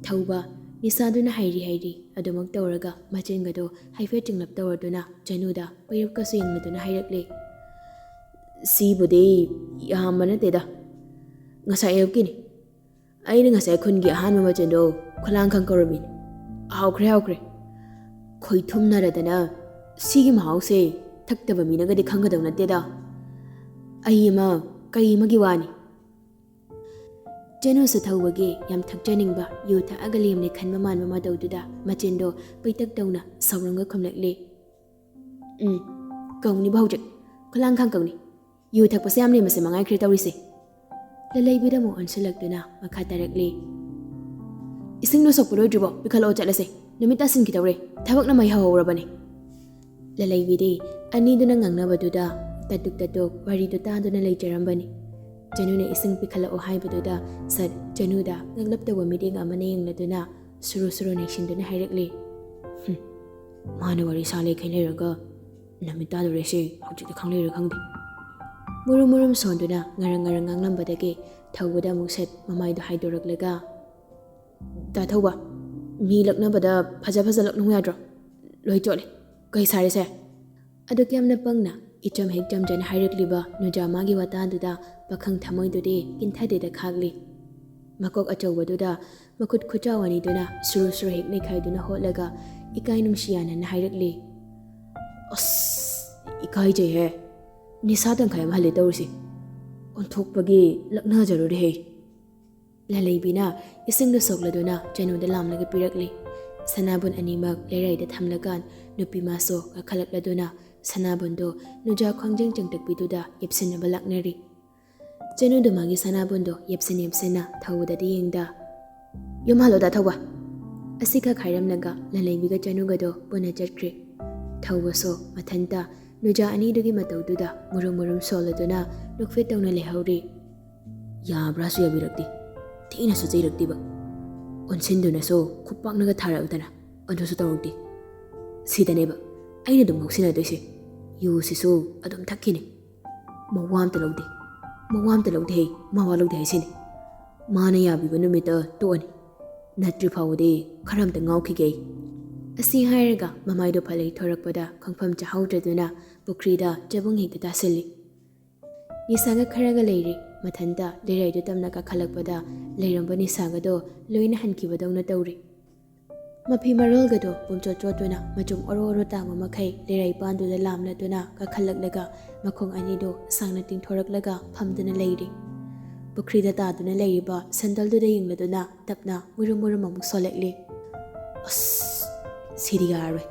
ꯊꯧꯕ ꯅꯤꯁꯥꯗꯨꯅ ꯍꯥꯏꯔꯤ ꯍꯥꯏꯔꯤ ꯑꯗꯨꯃꯛ ꯇꯧꯔꯒ ꯃꯆꯤꯟꯒꯗꯣ ꯍꯥꯏꯐꯦꯠ ꯆꯤꯡꯂꯞ ꯇꯧꯔꯗꯨꯅ ꯆꯅꯨꯗ ꯄꯩꯔꯨꯛꯀꯁꯨ ꯌꯦꯡꯂꯗꯨꯅ ꯍꯥꯏꯔꯛꯂꯦ꯫ "ꯁꯤꯕꯨꯗꯤ ꯌꯥꯝꯕ ꯅꯠꯇꯦꯗ, ꯉꯁꯥꯏ ꯑꯌꯨꯛꯀꯤꯅꯤ꯫ ꯑꯩꯅ ꯉꯁꯥꯏ ꯈꯨꯟꯒꯤ ꯑꯍꯥꯟꯕ ꯃꯆꯤꯟꯗꯣ ꯈꯨꯂꯥꯡꯈꯥꯡ ꯀꯧꯔꯝꯃꯤꯅꯤ꯫ ꯍꯥꯎꯈ꯭ꯔꯦ, ꯍꯥꯎꯈ꯭ꯔꯦ꯫ ꯈꯣꯏꯊꯨꯝꯅꯔꯗꯅ ꯁꯤꯒꯤ ꯃꯍꯥꯎꯁꯦ ꯊꯛꯇꯕ ꯃꯤꯅꯒꯗꯤ ꯈꯪꯒꯗꯧ ꯅꯠꯇꯦꯗ꯫ ꯑꯩ ꯑꯃ ꯀꯩ ꯑꯃꯒꯤ ꯋꯥꯅꯤ"꯫ ꯆꯅꯨꯁꯨ ꯊꯧꯕꯒꯤ ꯌꯥꯝ ꯊꯛꯆꯅꯤꯡꯕ, ꯌꯨ ꯊꯛꯑꯒ ꯂꯦꯝꯂꯦ ꯈꯟꯕ ꯃꯥꯟꯕ ꯃꯇꯧꯗꯨꯗ ꯃꯆꯤꯟꯗꯣ ꯄꯩꯇꯛ ꯇꯧꯅ ꯁꯥꯎꯔꯝꯒ ꯈꯨꯝꯂꯛꯂꯦ꯫ "ꯎꯝ, ꯀꯧꯅꯤꯕ ꯍꯧꯖꯤꯛ꯫ ꯈꯨꯂꯥꯡꯈꯥꯡ ꯀꯧꯅꯤ꯫ ꯌꯨ ꯊꯛꯄꯁꯦ ꯌꯥꯝ ꯂꯦꯝꯕꯁꯦ ꯃꯉꯥꯏꯈ꯭ꯔꯦ ꯇꯧꯔꯤꯁꯦ"꯫ ꯂꯂꯩꯕꯤꯗ ꯑꯃꯨꯛ ꯑꯣꯟꯁꯤꯜꯂꯛꯇꯨꯅ ꯃꯈꯥ ꯇꯥꯔꯛꯂꯤ꯫ "ꯏꯁꯤꯡꯗꯣ ꯁꯣꯛꯄ ꯂꯣꯏꯗ꯭ꯔꯤꯕꯣ? ꯄꯤꯈꯠꯂꯛꯑꯣ ꯆꯠꯂꯁꯦ꯫ ꯅꯨꯃꯤꯠ ꯇꯥꯁꯤꯟꯈꯤꯗꯧꯔꯦ꯫ ꯊꯕꯛꯅ ꯃꯩ ꯍꯧꯍꯧꯔꯕꯅꯦ"꯫ ꯂꯂꯩꯕꯤꯗꯤ ꯑꯅꯤꯗꯨꯅ ꯉꯥꯡꯅꯕꯗꯨꯗ ꯇꯠꯇꯨꯛ ꯇꯠꯇꯨꯛ ꯋꯥꯔꯤꯗꯨ ꯇꯥꯗꯨꯅ ꯂꯩꯖꯔꯝꯕꯅꯤ꯫ ꯆꯅꯨꯅ ꯏꯁꯤꯡ ꯄꯤꯈꯠꯂꯛꯑꯣ ꯍꯥꯏꯕꯗꯨꯗ ꯁꯠ ꯆꯅꯨꯗ ꯉꯛꯂꯞ ꯇꯧꯕ ꯃꯤꯠꯌꯦꯡ ꯑꯃꯅ ꯌꯦꯡꯂꯗꯨꯅ ꯁꯨꯔꯨ ꯁꯨꯔꯨ ꯅꯩꯁꯤꯟꯗꯨꯅ ꯍꯥꯏꯔꯛꯂꯤ꯫ "ꯍꯨꯝ, ꯃꯥꯅ ꯋꯥꯔꯤ ꯁꯥ ꯂꯩꯈꯩ ꯂꯩꯔꯒ ꯅꯨꯃꯤꯠ ꯇꯥꯗꯣꯔꯦꯁꯦ ꯍꯧꯖꯤꯛꯇꯤ ꯈꯪꯂꯩꯔꯥ ꯈꯪꯗꯦ"꯫ ꯃꯨꯔꯨꯝ ꯃꯨꯔꯨꯝ ꯁꯣꯟꯗꯨꯅ ꯉꯔꯪ ꯉꯔꯪ ꯉꯥꯡꯂꯝꯕꯗꯒꯤ ꯊꯧꯕꯗ ꯑꯃꯨꯛ ꯁꯠ ꯃꯃꯥꯏꯗꯣ ꯍꯥꯏꯗꯣꯔꯛꯂꯒ, "ꯇꯥ ꯊꯧꯕ, ꯃꯤ ꯂꯛꯅꯕꯗ ꯐꯖ ꯐꯖ ꯂꯛꯅꯧ ꯌꯥꯗ꯭ꯔꯣ? ꯂꯣꯏ ꯆꯣꯠꯂꯦ꯫ ꯀꯩ ꯁꯥꯔꯦꯁꯦ?" ꯑꯗꯨꯛ ꯌꯥꯝꯅ ꯄꯪꯅ ꯏꯆꯝ ꯍꯦꯛ ꯆꯝꯖꯅ ꯍꯥꯏꯔꯛꯂꯤꯕ ꯅꯨꯖꯥꯃꯥꯒꯤ ꯋꯥꯇꯥꯗꯨꯗ ꯄꯥꯈꯪ ꯊꯃꯣꯏꯗꯨꯗꯤ ꯀꯤꯟꯊꯗꯦꯗ ꯈꯥꯛꯂꯤ꯫ ꯃꯀꯣꯛ ꯑꯆꯧꯕꯗꯨꯗ ꯃꯈꯨꯠ ꯈꯨꯆꯥꯎ ꯑꯅꯤꯗꯨꯅ ꯁꯨꯔꯨ ꯁꯨꯔꯨ ꯍꯦꯛ ꯅꯩꯈꯥꯏꯗꯨꯅ ꯍꯣꯠꯂꯒ ꯏꯀꯥꯏ ꯅꯨꯡꯁꯤ ꯌꯥꯅꯅ ꯍꯥꯏꯔꯛꯂꯤ꯫ "ꯑꯁ, ꯏꯀꯥꯏꯖꯩꯍꯦ꯫ ꯅꯤꯁꯥ ꯇꯪꯈꯥꯏ ꯑꯃ ꯍꯜꯂꯦ ꯇꯧꯔꯤꯁꯦ꯫ ꯑꯣꯟꯊꯣꯛꯄꯒꯤ ꯂꯛꯅꯖꯔꯨꯔꯦꯍꯦ!" ꯂꯂꯩꯕꯤꯅ ꯏꯁꯤꯡꯗꯨ ꯁꯣꯛꯂꯗꯨꯅ ꯆꯅꯨꯗ ꯂꯥꯝꯂꯒ ꯄꯤꯔꯛꯂꯤ꯫ ꯁꯅꯥꯕꯨꯟ ꯑꯅꯤꯃꯛ ꯂꯩꯔꯥꯏꯗ ꯊꯝꯂꯀꯥꯟ ꯅꯨꯄꯤ ꯃꯥꯁꯨ ꯀꯥꯈꯠꯂꯛꯂꯗꯨꯅ ꯁꯅꯥꯕꯨꯟꯗꯨ ꯅꯨꯖꯥ ꯈ꯭ꯋꯥꯡꯖꯦꯡ ꯆꯪꯇꯛꯄꯤꯗꯨꯗ ꯌꯦꯞꯁꯤꯟꯅꯕ ꯂꯥꯛꯅꯔꯤ꯫ ꯆꯅꯨꯗꯨ ꯃꯥꯒꯤ ꯁꯅꯥꯕꯨꯟꯗꯨ ꯌꯦꯞꯁꯤꯟ ꯌꯦꯞꯁꯤꯟꯅ ꯊꯧꯕꯗꯗꯤ ꯌꯦꯡꯗ, "ꯌꯨꯝ ꯍꯜꯂꯣꯗ ꯊꯧꯕ!" ꯑꯁꯤꯈꯛ ꯍꯥꯏꯔꯝꯂꯒ ꯂꯂꯩꯕꯤꯒ ꯆꯅꯨꯒꯗꯣ ꯄꯨꯟꯅ ꯆꯠꯈ꯭ꯔꯦ꯫ ꯊꯧꯕꯁꯨ ꯃꯊꯟꯇ ꯅꯨꯖꯥ ꯑꯅꯤꯗꯨꯒꯤ ꯃꯇꯧꯗꯨꯗ ꯃꯨꯔꯨꯝ ꯃꯨꯔꯨꯝ ꯁꯣꯜꯂꯗꯨꯅ ꯅꯣꯛꯐꯦꯠ ꯇꯧꯅ ꯂꯩꯍꯧꯔꯤ꯫ ꯌꯥꯕ꯭ꯔꯥꯁꯨ ꯌꯥꯕꯤꯔꯛꯇꯦ, ꯊꯤꯅꯁꯨ ꯆꯩꯔꯛꯇꯦꯕ꯫ ꯑꯣꯟꯁꯤꯟꯗꯨꯅꯁꯨ ꯈꯨꯄꯥꯛꯅꯒ ꯊꯥꯔꯛꯇꯅ ꯑꯗꯨꯁꯨ ꯇꯧꯔꯛꯇꯦ꯫ ꯁꯤꯗꯅꯦꯕ ꯑꯩꯅ ꯑꯗꯨꯝ ꯉꯥꯎꯁꯤꯟꯅꯗꯣꯏꯁꯦ꯫ ꯌꯨꯁꯤꯁꯨ ꯑꯗꯨꯝ ꯊꯛꯈꯤꯅꯤ꯫ ꯃꯋꯥ ꯑꯝꯇ ꯂꯧꯗꯦ, ꯃꯋꯥ ꯑꯝꯇ ꯂꯧꯗꯦ ꯍꯦ, ꯃꯋꯥ ꯂꯧꯗꯦ ꯍꯥꯏꯁꯤꯅꯤ꯫ ꯃꯥꯅ ꯌꯥꯕꯤꯕ ꯅꯨꯃꯤꯠꯇ ꯇꯣꯛꯑꯅꯤ꯫ ꯅꯠꯇ꯭ꯔꯤ ꯐꯥꯎꯕꯗꯤ ꯈꯔ ꯑꯝꯇ ꯉꯥꯎꯈꯤꯒꯦ ꯑꯩ꯫ ꯑꯁꯤ ꯍꯥꯏꯔꯒ ꯃꯃꯥꯏꯗꯣ ꯐꯠꯂꯩ ꯊꯣꯔꯛꯄꯗ ꯈꯪꯐꯝ ꯆꯥꯍꯧꯗ꯭ꯔꯗꯨꯅ ꯄꯨꯈ꯭ꯔꯤꯗ ꯆꯕꯨꯡ ꯍꯦꯛꯇ ꯇꯥꯁꯤꯜꯂꯤ꯫ ꯅꯤꯁꯥꯒ ꯈꯔꯒ ꯂꯩꯔꯤ꯫ ꯃꯊꯟꯇ ꯂꯩꯔꯥꯏꯗꯨ ꯇꯝꯅ ꯀꯥꯈꯠꯂꯛꯄꯗ ꯂꯩꯔꯝꯕ ꯅꯤꯁꯥꯒꯗꯣ ꯂꯣꯏꯅ ꯍꯟꯈꯤꯕꯗꯧꯅ ꯇꯧꯔꯤ꯫ ꯃꯐꯤ ꯃꯔꯣꯜꯒꯗꯣ ꯄꯨꯝꯆꯣꯠ ꯆꯣꯠꯇꯨꯅ ꯃꯆꯨꯝ ꯑꯣꯔꯣ ꯑꯣꯔꯣ ꯇꯥꯕ ꯃꯈꯩ ꯂꯩꯔꯥꯏ ꯄꯥꯟꯗꯨꯗ ꯂꯥꯝꯂꯗꯨꯅ ꯀꯥꯈꯠꯂꯛꯂꯒ ꯃꯈꯣꯡ ꯑꯅꯤꯗꯣ ꯁꯥꯡꯅ ꯇꯤꯡꯊꯣꯔꯛꯂꯒ ꯐꯝꯗꯨꯅ ꯂꯩꯔꯤ꯫ ꯄꯨꯈ꯭ꯔꯤꯗ ꯇꯥꯗꯨꯅ ꯂꯩꯔꯤꯕ ꯁꯦꯟꯗꯜꯗꯨꯗ ꯌꯦꯡꯂꯗꯨꯅ ꯇꯞꯅ ꯃꯨꯔꯨꯝ ꯃꯨꯔꯨꯝ ꯑꯃꯨꯛ ꯁꯣꯜꯂꯛꯂꯤ꯫ "ꯑꯁ, ꯁꯤꯗꯤ ꯌꯥꯔꯔꯣꯏ꯫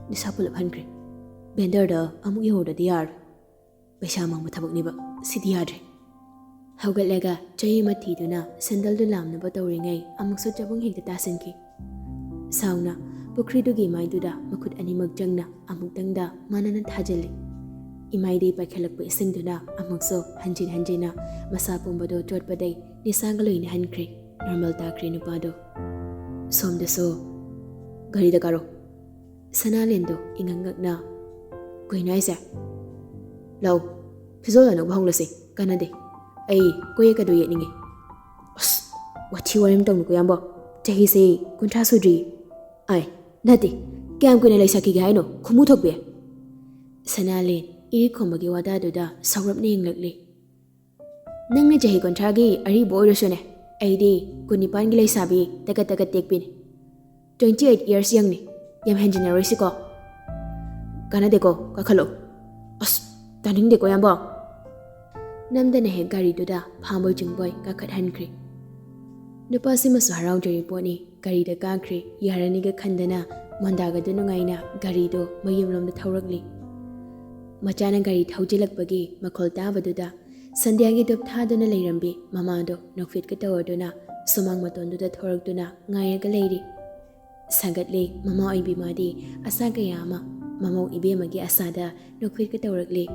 ꯅꯤꯁꯥ ꯄꯨꯂꯞ ꯍꯟꯈ꯭ꯔꯦ꯫ ꯚꯦꯟꯗꯔꯗ ꯑꯃꯨꯛ ꯌꯧꯍꯧꯗ꯭ꯔꯗꯤ ꯌꯥꯔꯔꯣꯏ꯫ ꯄꯩꯁꯥ ꯃꯥꯡꯕ ꯊꯕꯛꯅꯦꯕ꯫ ꯁꯤꯗꯤ ꯌꯥꯗ꯭ꯔꯦ꯫" ꯍꯧꯒꯠꯂꯒ ꯆꯩ ꯑꯃ ꯊꯤꯗꯨꯅ ꯁꯦꯟꯗꯜꯗꯨ ꯂꯥꯝꯅꯕ ꯇꯧꯔꯤꯉꯩ ꯑꯃꯨꯛꯁꯨ ꯆꯕꯨꯡ ꯍꯦꯛꯇ ꯇꯥꯁꯤꯟꯈꯤ꯫ ꯁꯥꯎꯅ ꯄꯨꯈ꯭ꯔꯤꯗꯨꯒꯤ ꯃꯥꯏꯗꯨꯗ ꯃꯈꯨꯠ ꯑꯅꯤꯃꯛ ꯆꯪꯅ ꯑꯃꯨꯛꯇꯪꯗ ꯃꯥꯅꯅ ꯊꯥꯖꯤꯜꯂꯤ꯫ ꯏꯃꯥꯏꯗꯩ ꯄꯥꯏꯈꯠꯂꯛꯄ ꯏꯁꯤꯡꯗꯨꯅ ꯑꯃꯨꯛꯁꯨ ꯍꯟꯖꯤꯟ ꯍꯟꯖꯤꯟꯅ ꯃꯁꯥ ꯄꯨꯝꯕꯗꯣ ꯆꯣꯠꯄꯗꯩ ꯅꯤꯁꯥꯒ ꯂꯣꯏꯅ ꯍꯟꯈ꯭ꯔꯦ꯫ ꯅꯣꯔꯃꯦꯜ ꯇꯥꯈ꯭ꯔꯦ ꯅꯨꯄꯥꯗꯣ꯫ ꯁꯣꯝꯗꯁꯨ ꯒꯥꯔꯤꯗ ꯀꯥꯔꯣ꯫ ꯁꯅꯥꯂꯦꯟꯗꯣ ꯏꯉꯛ ꯉꯛꯅ, "ꯀꯩꯅꯣ ꯍꯥꯏꯁꯦ?" "ꯂꯥꯛꯑꯣ, ꯐꯤꯖꯣꯜ ꯑꯅꯧꯕ ꯍꯣꯡꯂꯁꯦ꯫ ꯀꯥꯟꯅꯗꯦ꯫ ꯑꯩ ꯀꯣꯌꯦꯠꯀꯗꯣ ꯌꯦꯠꯅꯤꯡꯉꯤ꯫" "ꯑꯁ, ꯋꯥꯊꯤ ꯋꯥꯔꯦꯝ ꯇꯧꯅꯨꯀꯣ, ꯏꯌꯥꯝꯕ꯫ ꯆꯍꯤꯁꯦ ꯀꯨꯟꯊ꯭ꯔꯥ ꯁꯨꯗ꯭ꯔꯤ꯫" "ꯑꯥꯏ, ꯅꯠꯇꯦ꯫ ꯀꯌꯥꯝ ꯀꯨꯏꯅ ꯂꯩꯁꯥꯈꯤꯒꯦ ꯍꯥꯏꯅꯣ, ꯈꯨꯃꯨ ꯊꯣꯛꯄꯤ?" ꯁꯅꯥꯂꯦꯟ ꯏꯔꯤꯛ ꯈꯣꯝꯕꯒꯤ ꯋꯥꯗꯥꯗꯨꯗ ꯁꯧꯔꯞꯅ ꯌꯦꯡꯂꯛꯂꯤ꯫ "ꯅꯪꯅ ꯆꯍꯤ ꯀꯨꯟꯊ꯭ꯔꯥꯒꯤ ꯑꯔꯤꯕ ꯑꯣꯏꯔꯁꯨꯅꯦ, ꯑꯩꯗꯤ ꯀꯨꯟꯅꯤꯄꯥꯟꯒꯤ ꯂꯩꯁꯥꯕꯤ ꯇꯀꯠ ꯇꯀꯠ ꯇꯦꯛꯄꯤꯅꯤ꯫ Twenty eight years ꯌꯪꯅꯤ꯫ ꯌꯥꯝ ꯍꯦꯟꯖꯤꯟꯅꯔꯣꯏꯁꯤꯀꯣ?" "ꯀꯥꯟꯅꯗꯦꯀꯣ, ꯀꯥꯈꯠꯂꯣ꯫" "ꯑꯁ, ꯇꯥꯅꯤꯡꯗꯦꯀꯣ, ꯏꯌꯥꯝꯕ꯫" ꯅꯝꯗꯅ ꯍꯦꯛ ꯒꯥꯔꯤꯗꯨꯗ ꯐꯥꯝꯕꯣꯏ ꯆꯤꯡꯕꯣꯏ ꯀꯥꯈꯠꯍꯟꯈ꯭ꯔꯦ꯫ ꯅꯨꯄꯥꯁꯤꯃꯁꯨ ꯍꯔꯥꯎꯖꯔꯤ ꯄꯣꯠꯅꯤ꯫ ꯒꯥꯔꯤꯗ ꯀꯥꯈ꯭ꯔꯦ꯫ ꯌꯥꯔꯅꯤꯒ ꯈꯟꯗꯅ ꯃꯣꯟꯗꯥꯒꯗꯨ ꯅꯨꯡꯉꯥꯏꯅ ꯒꯥꯔꯤꯗꯣ ꯃꯌꯨꯝꯂꯣꯝꯗ ꯊꯧꯔꯛꯂꯤ꯫ ꯃꯆꯥꯅ ꯒꯥꯔꯤ ꯊꯧꯖꯤꯜꯂꯛꯄꯒꯤ ꯃꯈꯣꯜ ꯇꯥꯕꯗꯨꯗ ꯁꯟꯙ꯭ꯌꯥꯒꯤ ꯙꯨꯞ ꯊꯥꯗꯨꯅ ꯂꯩꯔꯝꯕꯤ ꯃꯃꯥꯗꯣ ꯅꯣꯛꯐꯦꯠꯀ ꯇꯧꯔꯗꯨꯅ ꯁꯨꯃꯥꯡ ꯃꯇꯣꯟꯗꯨꯗ ꯊꯣꯔꯛꯇꯨꯅ ꯉꯥꯏꯔꯒ ꯂꯩꯔꯤ꯫ ꯁꯥꯒꯠꯂꯦ꯫ ꯃꯃꯥ ꯑꯣꯏꯕꯤ ꯃꯥꯗꯤ ꯑꯁꯥ ꯀꯌꯥ ꯑꯃ ꯃꯃꯧ ꯏꯕꯦꯝꯃꯒꯤ ꯑꯁꯥꯗ ꯅꯣꯛꯐꯦꯠꯀ ꯇꯧꯔꯛꯂꯤ꯫